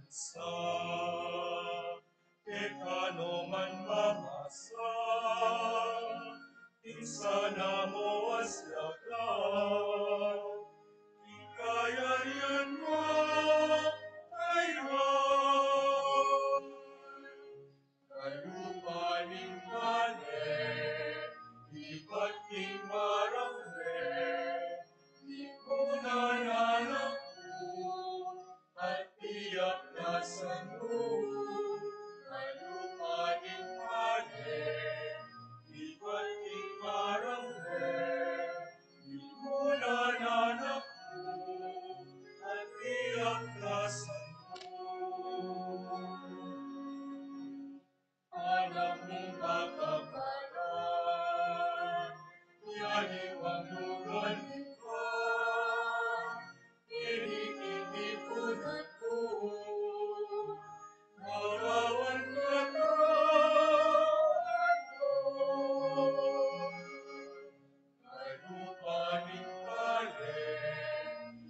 Sa kekanu man mamasa, ing sana mu as lakat, ing kayarian mu ay ran. Kalupa ning bale, ibat king barangay, ipunan na ku, at iyaplasan mu. Kalupa ning bale, ibat king barangay, ipunan na ku, at iyaplasan mu. Anak mung makapala, yaliwang lugal ika, inikitipunan ku, marawan ka na. Kalupa ning bale,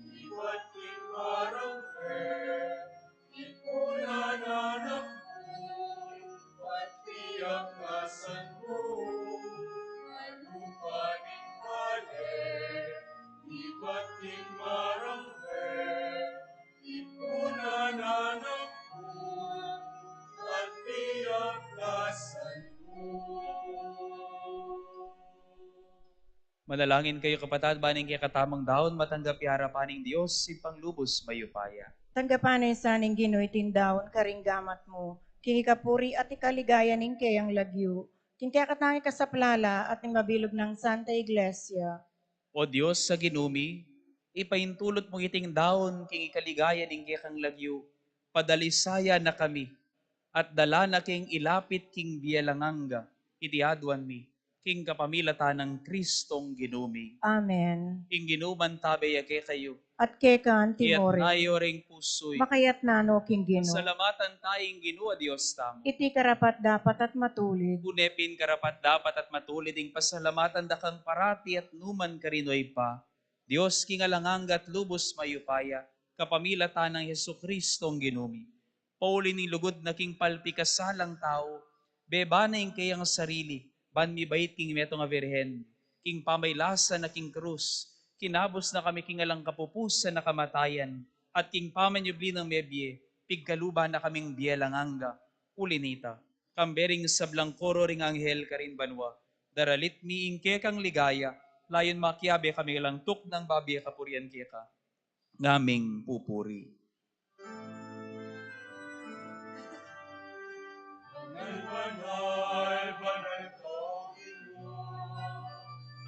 ibat king barangay, ipunan na ku, at iyaplasan mu. Kalupa ning bale, ibat king barangay, ipunan na ku, at iyaplasan mu. Manalangin kayu, kapatad, ban ing kekatamung daun matanggap ya king arapan ning Dios, Ibpang lubus mayupaya. Tanggapan na sa ning Ginu iting daun karing gamat mu, king ikapuri at ikaligaya ning keyang lagyu, king kekatamung ikasaplala at ning mabilug nang Santa Iglesia. O Dios a Ginu mi, ipaintulut mu iting daun king ikaligaya ning kekang lagyu, padalisayan na kami, at dala na king ilapit king bie alang angga, iti aduan mi, king kapamilatan nang Kristong Ginu mi. Amen. Ing Ginu mantabe ya kekayu. At keka antimurin. Iyatas yu ring pusu yu. Makayatas no king Ginu. Pasalamatan taya ing Ginu a Dios tamu. Iti karapat-dapat at matulid. Tune pin karapat-dapat at matulid ing pasalamatan da kang parati at nukarin man, O Ibpa, Dios king alang angga at lubus mayupaya, kapamilatan nang Jesucristong Ginu mi. Pauli ning lugud na king palpikasalang tau, beba na ing keyang sarili, ban mibait king metung a Virgen, king pamailasa na king krus, kinabus na kami king alang kapupusan a kamatayan, at king pamanyubli nang mebie, pigkaluban na kaming bie alang angga. Uli na nita, kambe ring sablang koro ring anghel karin banua, daralit mi ing kekang ligaya, layun makiabe kami alang tuknang babie kapurian keka, ngaming pupuri. Banal, banal, banal ka, O Ginu.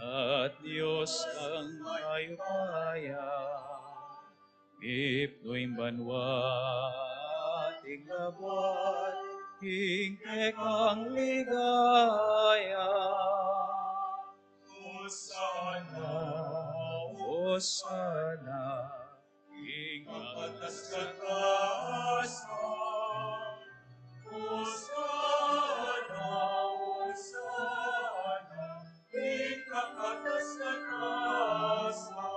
At Dios kang mayupaya, mipnu ing banua at ing labuad king kekang ligaya. Hosana, Hosana, king kakatas-katasan. Hosana, Hosana, king kakatas-katasan.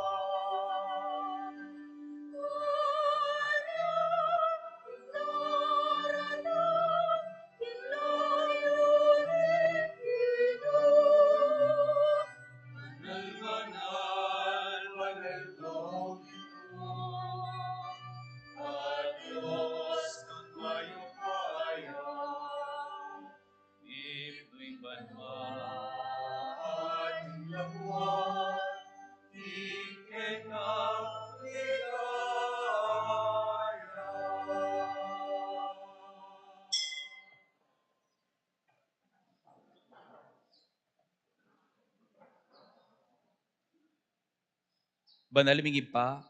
Banal ming Ibpa,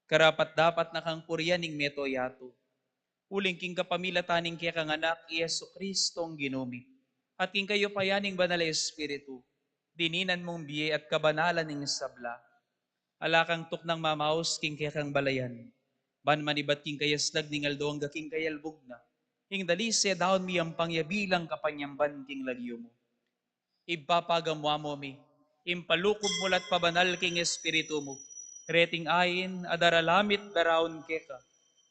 karapat-dapat na kang purian ing meto yatu, uling king kapamilatan ning kekang Anak, i Jesucristong Ginu mi, at king kayupayan ning Banal a Espiritu, dininan mung bie at kabanalan ing sabla. Ala kang tuknang mamaus king kekang balayan, ban manibat king kayaslag ning aldo angga king kayalbug na, ing dalise daun miyampang ya bilang kapanyamban king lagyu mu. Ibpa, pagamu-amu mi ing palukud mu la't pabanal king Espiritu mu, reting ain a daralamit daraun keka,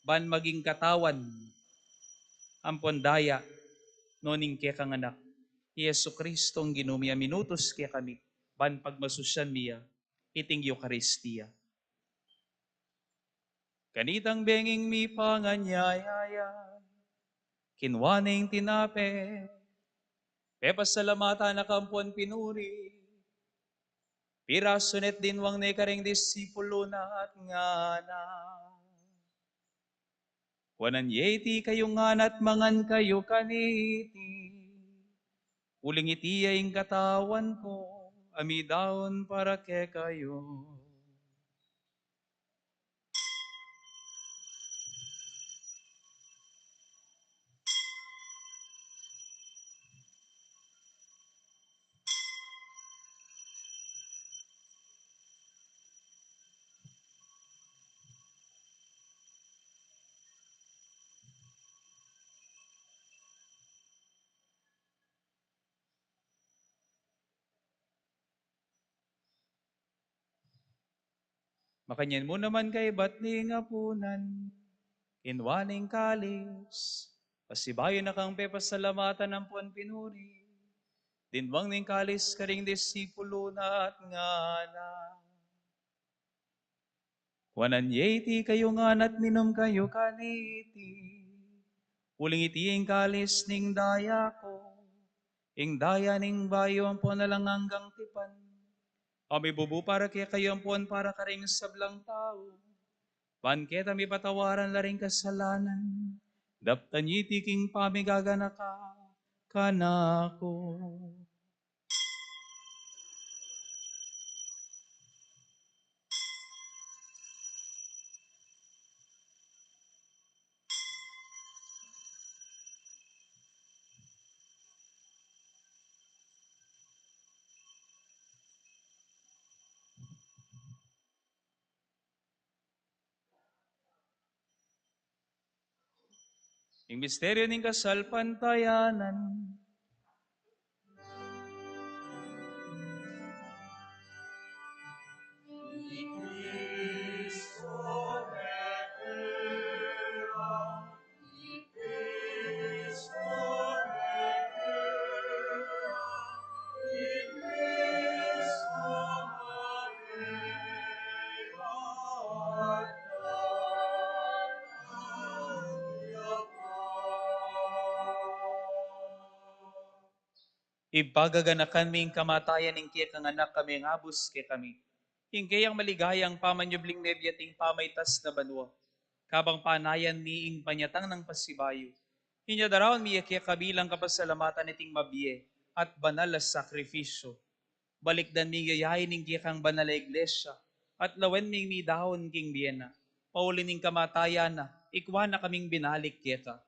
ban maging katawan ampon daya no ning kekang Anak, i Jesucristong Ginu mi, a minutus kekami, ban pagmasusyan mi ya iting Eukaristia. Kanitang benging mipanganyaya ya, kinua ne ing tinape, pepasalamatan na ka ampon pinuri, pirasu ne at dinwang ne karing disipulu na at ngana: Kuanan ye iti kayu ngan at mangan kayu kaniti, uling iti ya ing katawan ku, a midaun para kekayu. Makanyan mu naman kaibat ning apunan, kinua ne ing kalis, pasibayu na kang pepasalamatan ampon pinuri, dinwang ne ing kalis karing disipulu na at ngana: Kuanan ye iti kayu ngan at minum kayu kaniti, uling iti ing kalis ning daya ku, ing daya ning bayu ampon alang anggang tipan, a mibubu para kekayu ampon para karing sablang tau, ban keta mipatawaran la ring kasalanan. Daptan ye iti king pamigaganaka kanaku. Ing misteryu ning kasalpantayanan. Ibpa, gaganakan mi ing kamatayan ning kekang Anak a mengabus kekami, ing keyang maligayang pamanyubling mebie ating pamaitas na banua, kabang panayan mi ing panyatang nang pasibayu. Inya daraun mi ya keka bilang kapasalamatan iting mabie at banal a sakrifisyu. Balikdan mi ya ing kekang banal a iglesia, at lawen ming midaun king bie na. Pauli ning kamatayan na, ikwa na kaming binalik keka.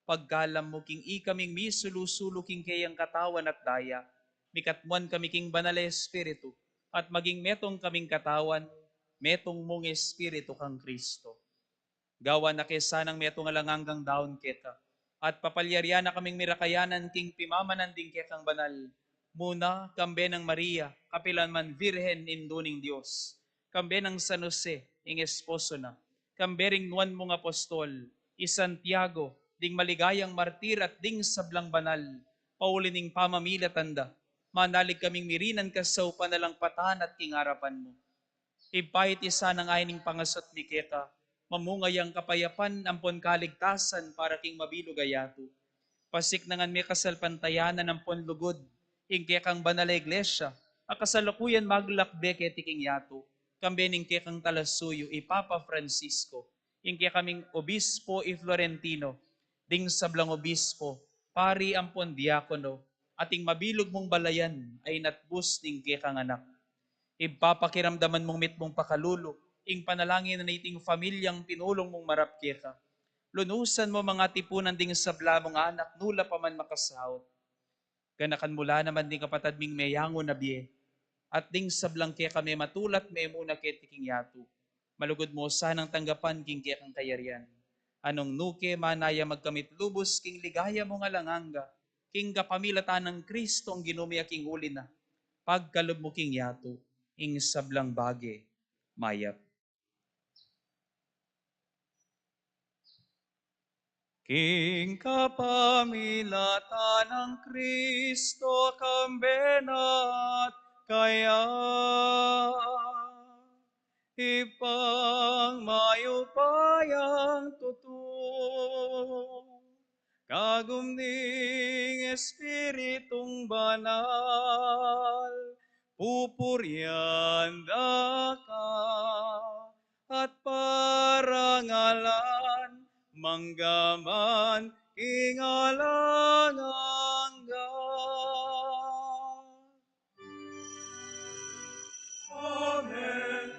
Pagkalam mu king ikaming misulu-sulu king keyang katawan at daya, mikatmuan kami king Banal a Espiritu, at maging metung kaming katawan, metung mung Espiritu kang Kristo. Gawan na ke sanang metung alang anggang daun keka, at papalyarian na kaming mirakayanan king pimamanan ding kekang banal, muna kambe nang Maria, kapilan man Virgen Indu ning Dios, kambe nang San Jose, ing esposo na, kambe ring nuan mung apostol, i Santiago, ding maligayang martir at ding sablang banal, pauli ning pamamilatan da, manalig kaming mirinan kasaupan alang patan at king arapan mu. Ibpa, iti sanang ain ning pangasut mi keka, mamunga yang kapayapan ampon kaligtasan para king mabilug a yatu. Pasiknangan me kasalpantayanan ampon lugud ing kekang banal a iglesia, a kasalukuyan maglakbe keti king yatu, kambe ning kekang talasuyu i Papa Francisco, ing kekaming obispo i Florentino, ding sablang obispo, pari ampon diakono, at ing mabilug mung balayan a inatbus ning kekang Anak. Ibpa, pakiramdaman mung mitmung pakalulu ing panalangin na niting familyang pinulung mung marap keka. Lunusan mu mang atipunan ding sabla mung anak nula pa man makasaut. Ganakan mu la naman ding kapatad ming meyangu na bie, at ding sablang keka mematulat memuna keti king yatu, malugud mu sanang tanggapan king kekang kayarian. Nung nuke manaya magkamit lubus king ligaya mung alang angga, king kapamilatan nang Kristong Ginu mi a king uli na, pagkalub mu king yatu ing sablang bage mayap. King kapamilatan nang Kristo, kambe na at kaya, Ibpang mayupayang tutu, kagum ning Espiritung Banal, pupurian da ka at parangalan mangga man king alang angga. Amen.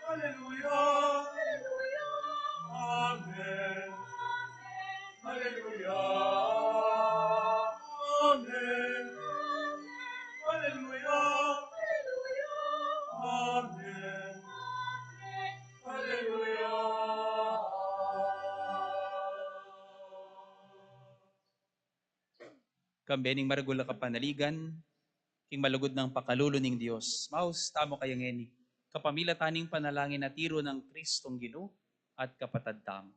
Alleluia. Amen. Alleluia. Amen. Alleluia. Amen. Alleluia. Kambe ning maragul a kapanaligan, king malugud nang pakalulu ning Dios, maus tamu kaya ngeni, kapamilatan ning panalangin a tiru nang Kristong Ginu at kapatad tamu.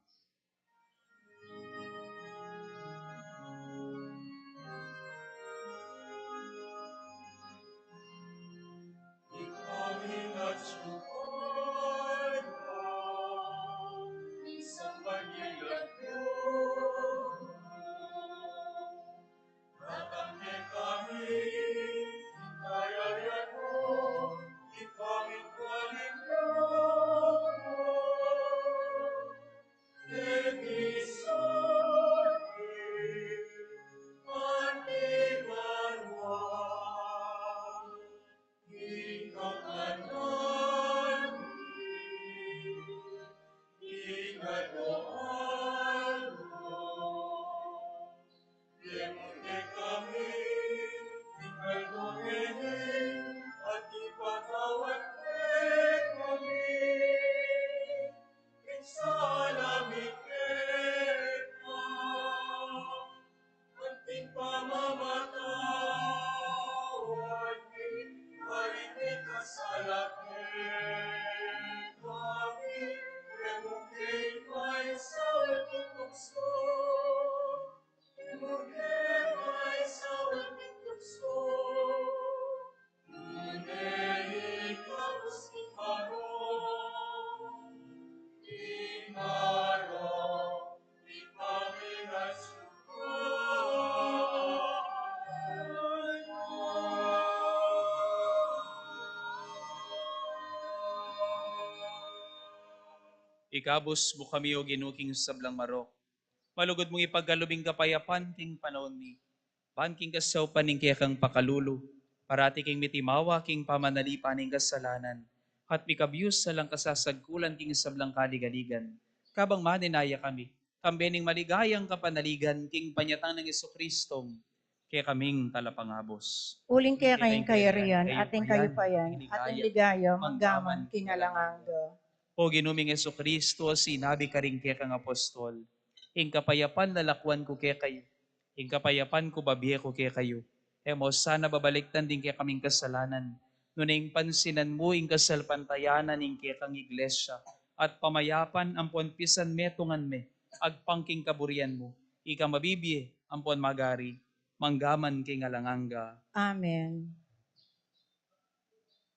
Anting pamamatawad mi, anting kasalanan mi, e mu ke ipaisaul king tuksu, e mu ke ipaisaul king tuksu. Ikabus mu kami, O Ginu, king sablang marok. Malugud mung ipagkalub ing kapayapan king panaun mi. Ban king kasaupan ning kekang pakalulu, parati king mitimawa king pamanalipan ning kasalanan, at mikabus alang kasasagkulan king sablang kaligaligan. Kabang manenaya kami, kambe ning maligayang kapanaligan king panyatang nang Jesucristo, kekaming Talapangabus. Uling keka ing kayarian, at ing kayupayan, at ing ligaya, manggaman king alang angga. O Ginu ming Jesucristo, sinabi karing kekang apostol, ing kapayapan lalakwan ku kekayu, ing kapayapan ku babie ku kekayu. E mu sana babalikdan ding kekaming kasalanan, nune ing pansinan mu ing kasalpantayanan ning kekang iglesia, at pamayapan ampon pisanmetungan me agpang king kaburian mu, ika mabibie ampon magari manggaman king alang angga. Amen.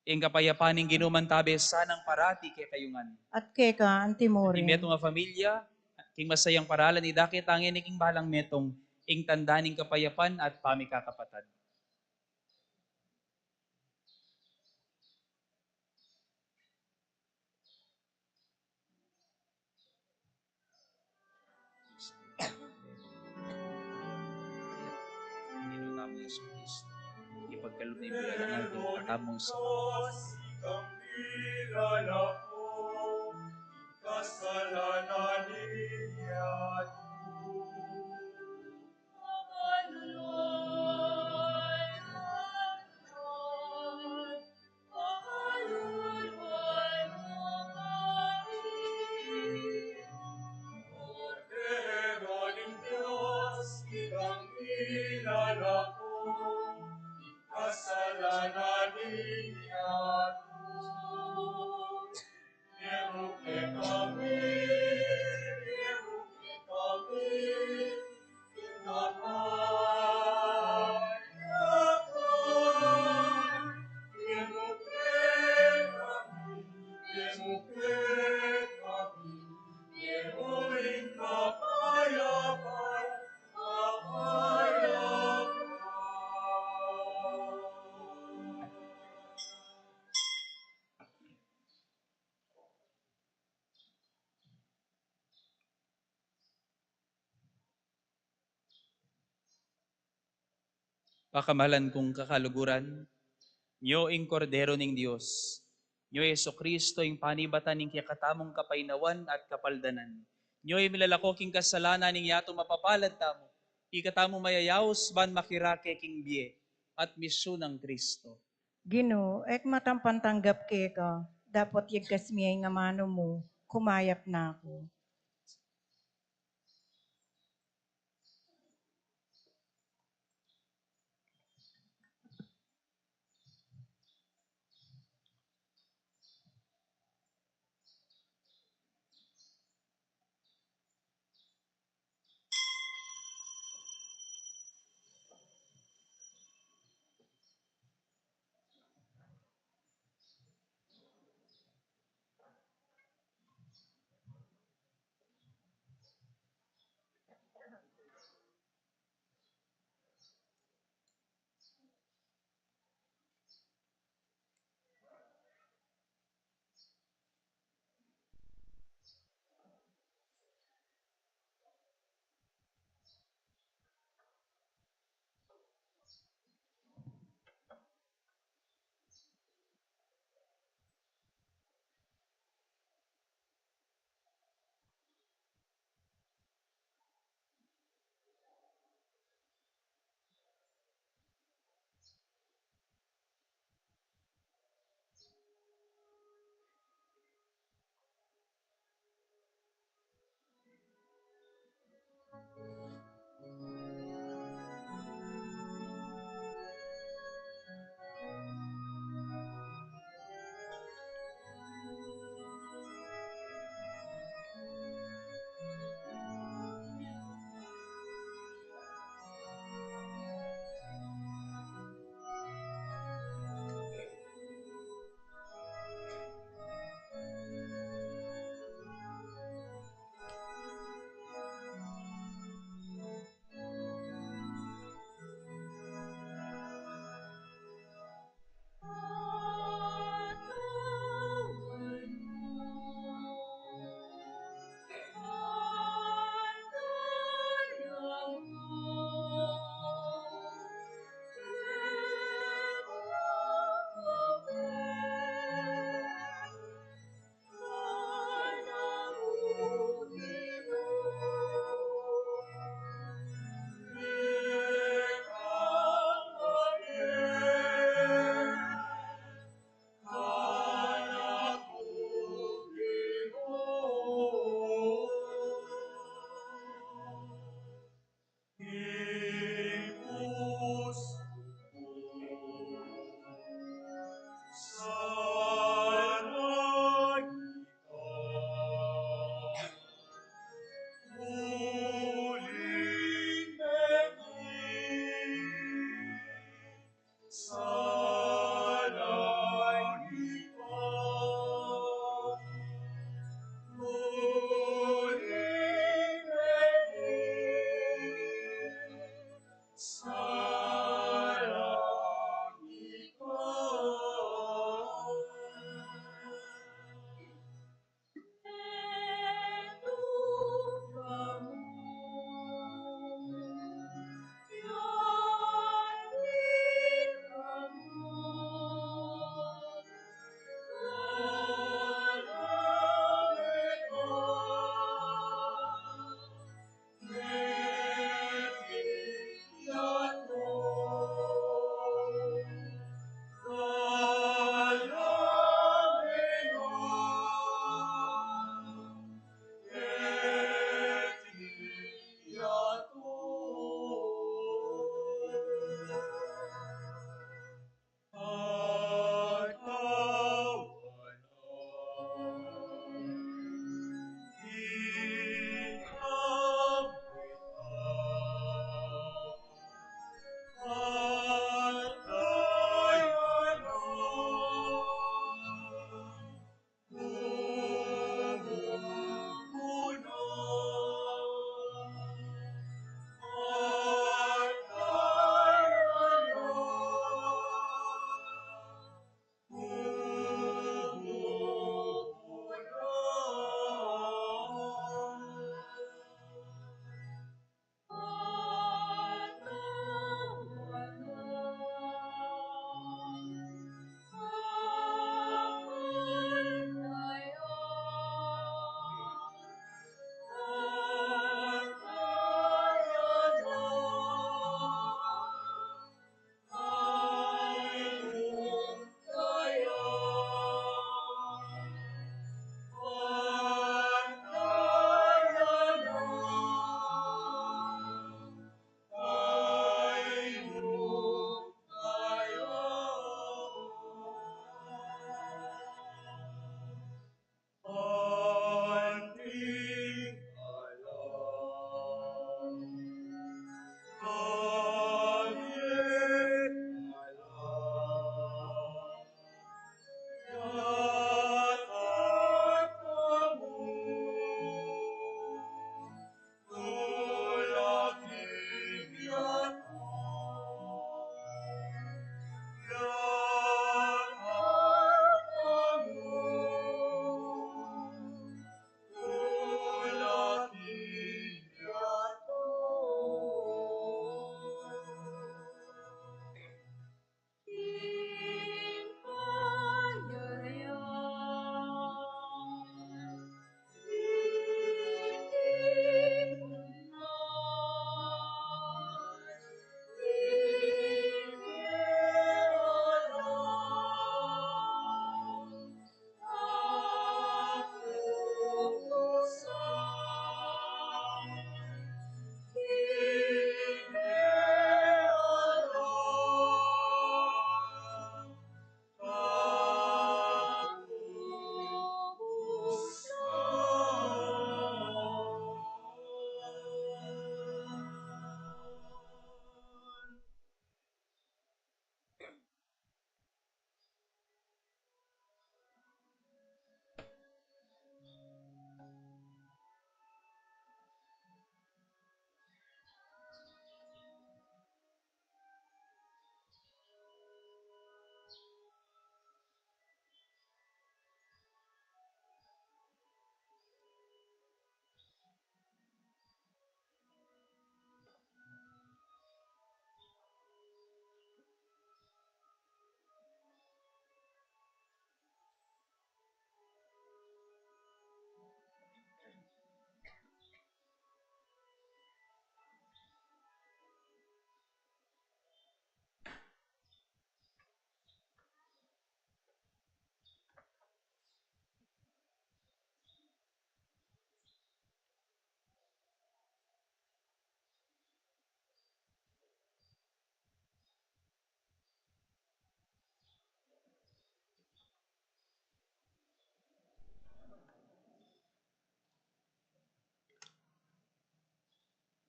Ing kapayapan ning Ginu mantabe sanang parati kekayu ngan. At keka antimurin. Ing metung a familia, king masayang paralan, idake ta ngeni king balang metung ing tanda ning kapayapan at pamikakapatad. Ginu tamu Jesu Cristo, ipagkalub na ing bie alang angga king katamung sa. Kasalanan niya. Kordero ning Dios, ikang minalako, kasalanan niya. Pakamalan kung kakaluguran, nyo ing Kordero ning Dios, nyo i Jesucristo, ing panibatan ning kekatamung kapaynawan at kapaldanan, nyo i milalako king kasalanan ning yatung mapapalad tamu, ikatamu mayayaus ban makirake king bie at misu nang Cristo. Ginu, e ku matampan tanggap keka, dapot yagkas me ing amanu mu, kumayap na ku.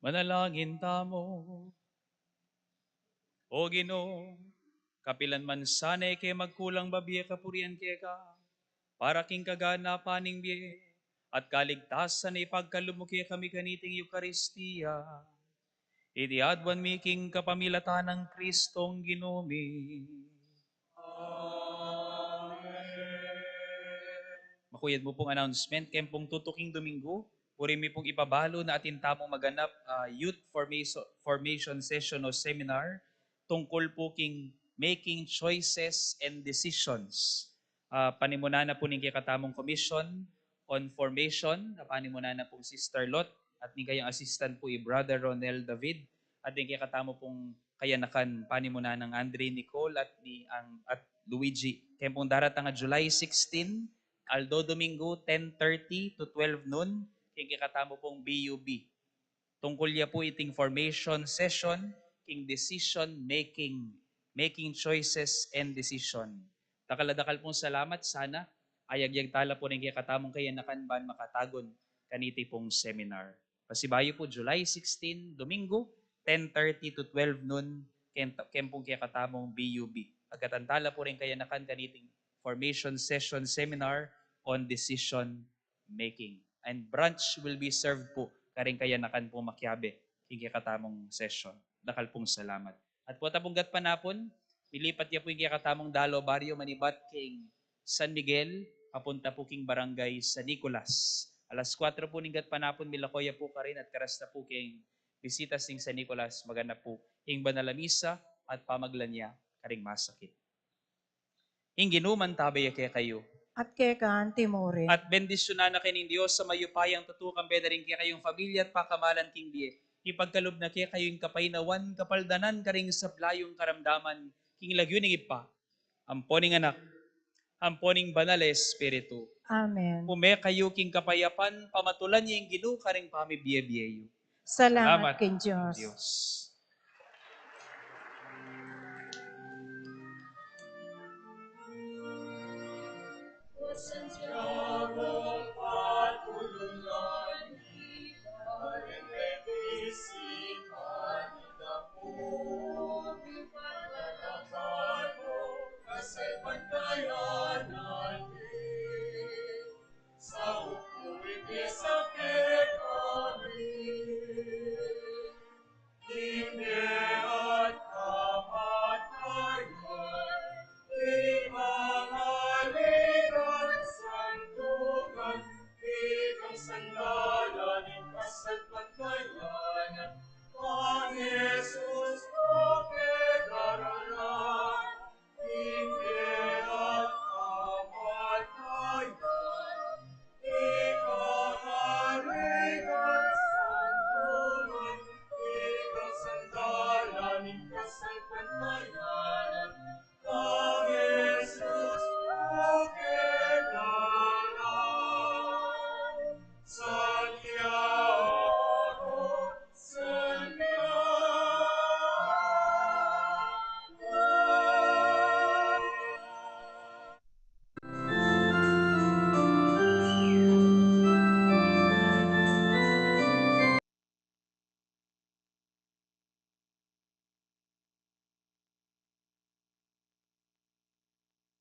Manalangin tamu. O Ginu, kapilan man sana e ke magkulang babie kapurian keka, para king kaganapan ning bie at kaligtasan, ipagkalub mu kekami kaniting Eukaristia. Iti aduan mi king kapamilatan nang Kristong Ginu mi. Amen. Makuyad mu pung announcement, keng pung tutuking Domingo, buri mi pung ipabalu na atin tamung maganap, ah, youth formation, formation session o seminar tungkul pu king making choices and decisions. Ah, panimunan na pu ning kekatamung Commission on Formation, a panimunan na pung Sister Lot, at ning kayang assistant pu i Brother Ronel David, at ning kekatamu pung kayanakan, panimunan nang Andre Nicole at ni ang, at Luigi. Keng pung daratang a July sixteen, aldo Domingo, ten thirty to twelve noon, keng kekatamu pung B U B. Tungkul ya pu iting formation session king decision making, making choices and decision. Dakal a dakal pung salamat, sana ayagyag tala pu ning kekatamung kayanakan ban makatagun kaniti pung seminar. Pasibayu pu, July sixteen, Domingo, ten thirty to twelve noon, ken, ken pung kekatamung B U B. Agkatan tala pu ring kayanakan kaniting formation session seminar on decision making. And brunch will be served pu karing kayanakan pung makiabe king kekatamung session. Dakal pung salamat. At pu, ita pung gatpanapun, milipat ya pu ing kekatamung dalo baryo manibat king San Miguel, papunta pu king Barangay San Nicolas. Alas kuwatro pu ning gatpanapun, milako ya pu karin at karas na pu king bisitas ning San Nicolas, maganap pu ing banal a misa at pamagla na karing masakit. Ing Ginu mantabe ya kekayu. At keka antimurin. At bendisyunan na kayu ning Dios a mayupayang tutu, kambe na rin kekayung pamilya at pakamalan king bie. Ipagkalub na kekayu ing kapaynawan, kapaldanan karing sabla yung karamdaman, king lagyu ning Ibpa, ampo ning Anak, ampo ning Banal a Espiritu. Amen. Ume kayu king kapayapan, pamatulan ya ing Ginu karing pamibie-bie yu. Salamat king Dios. Dios. Santiago,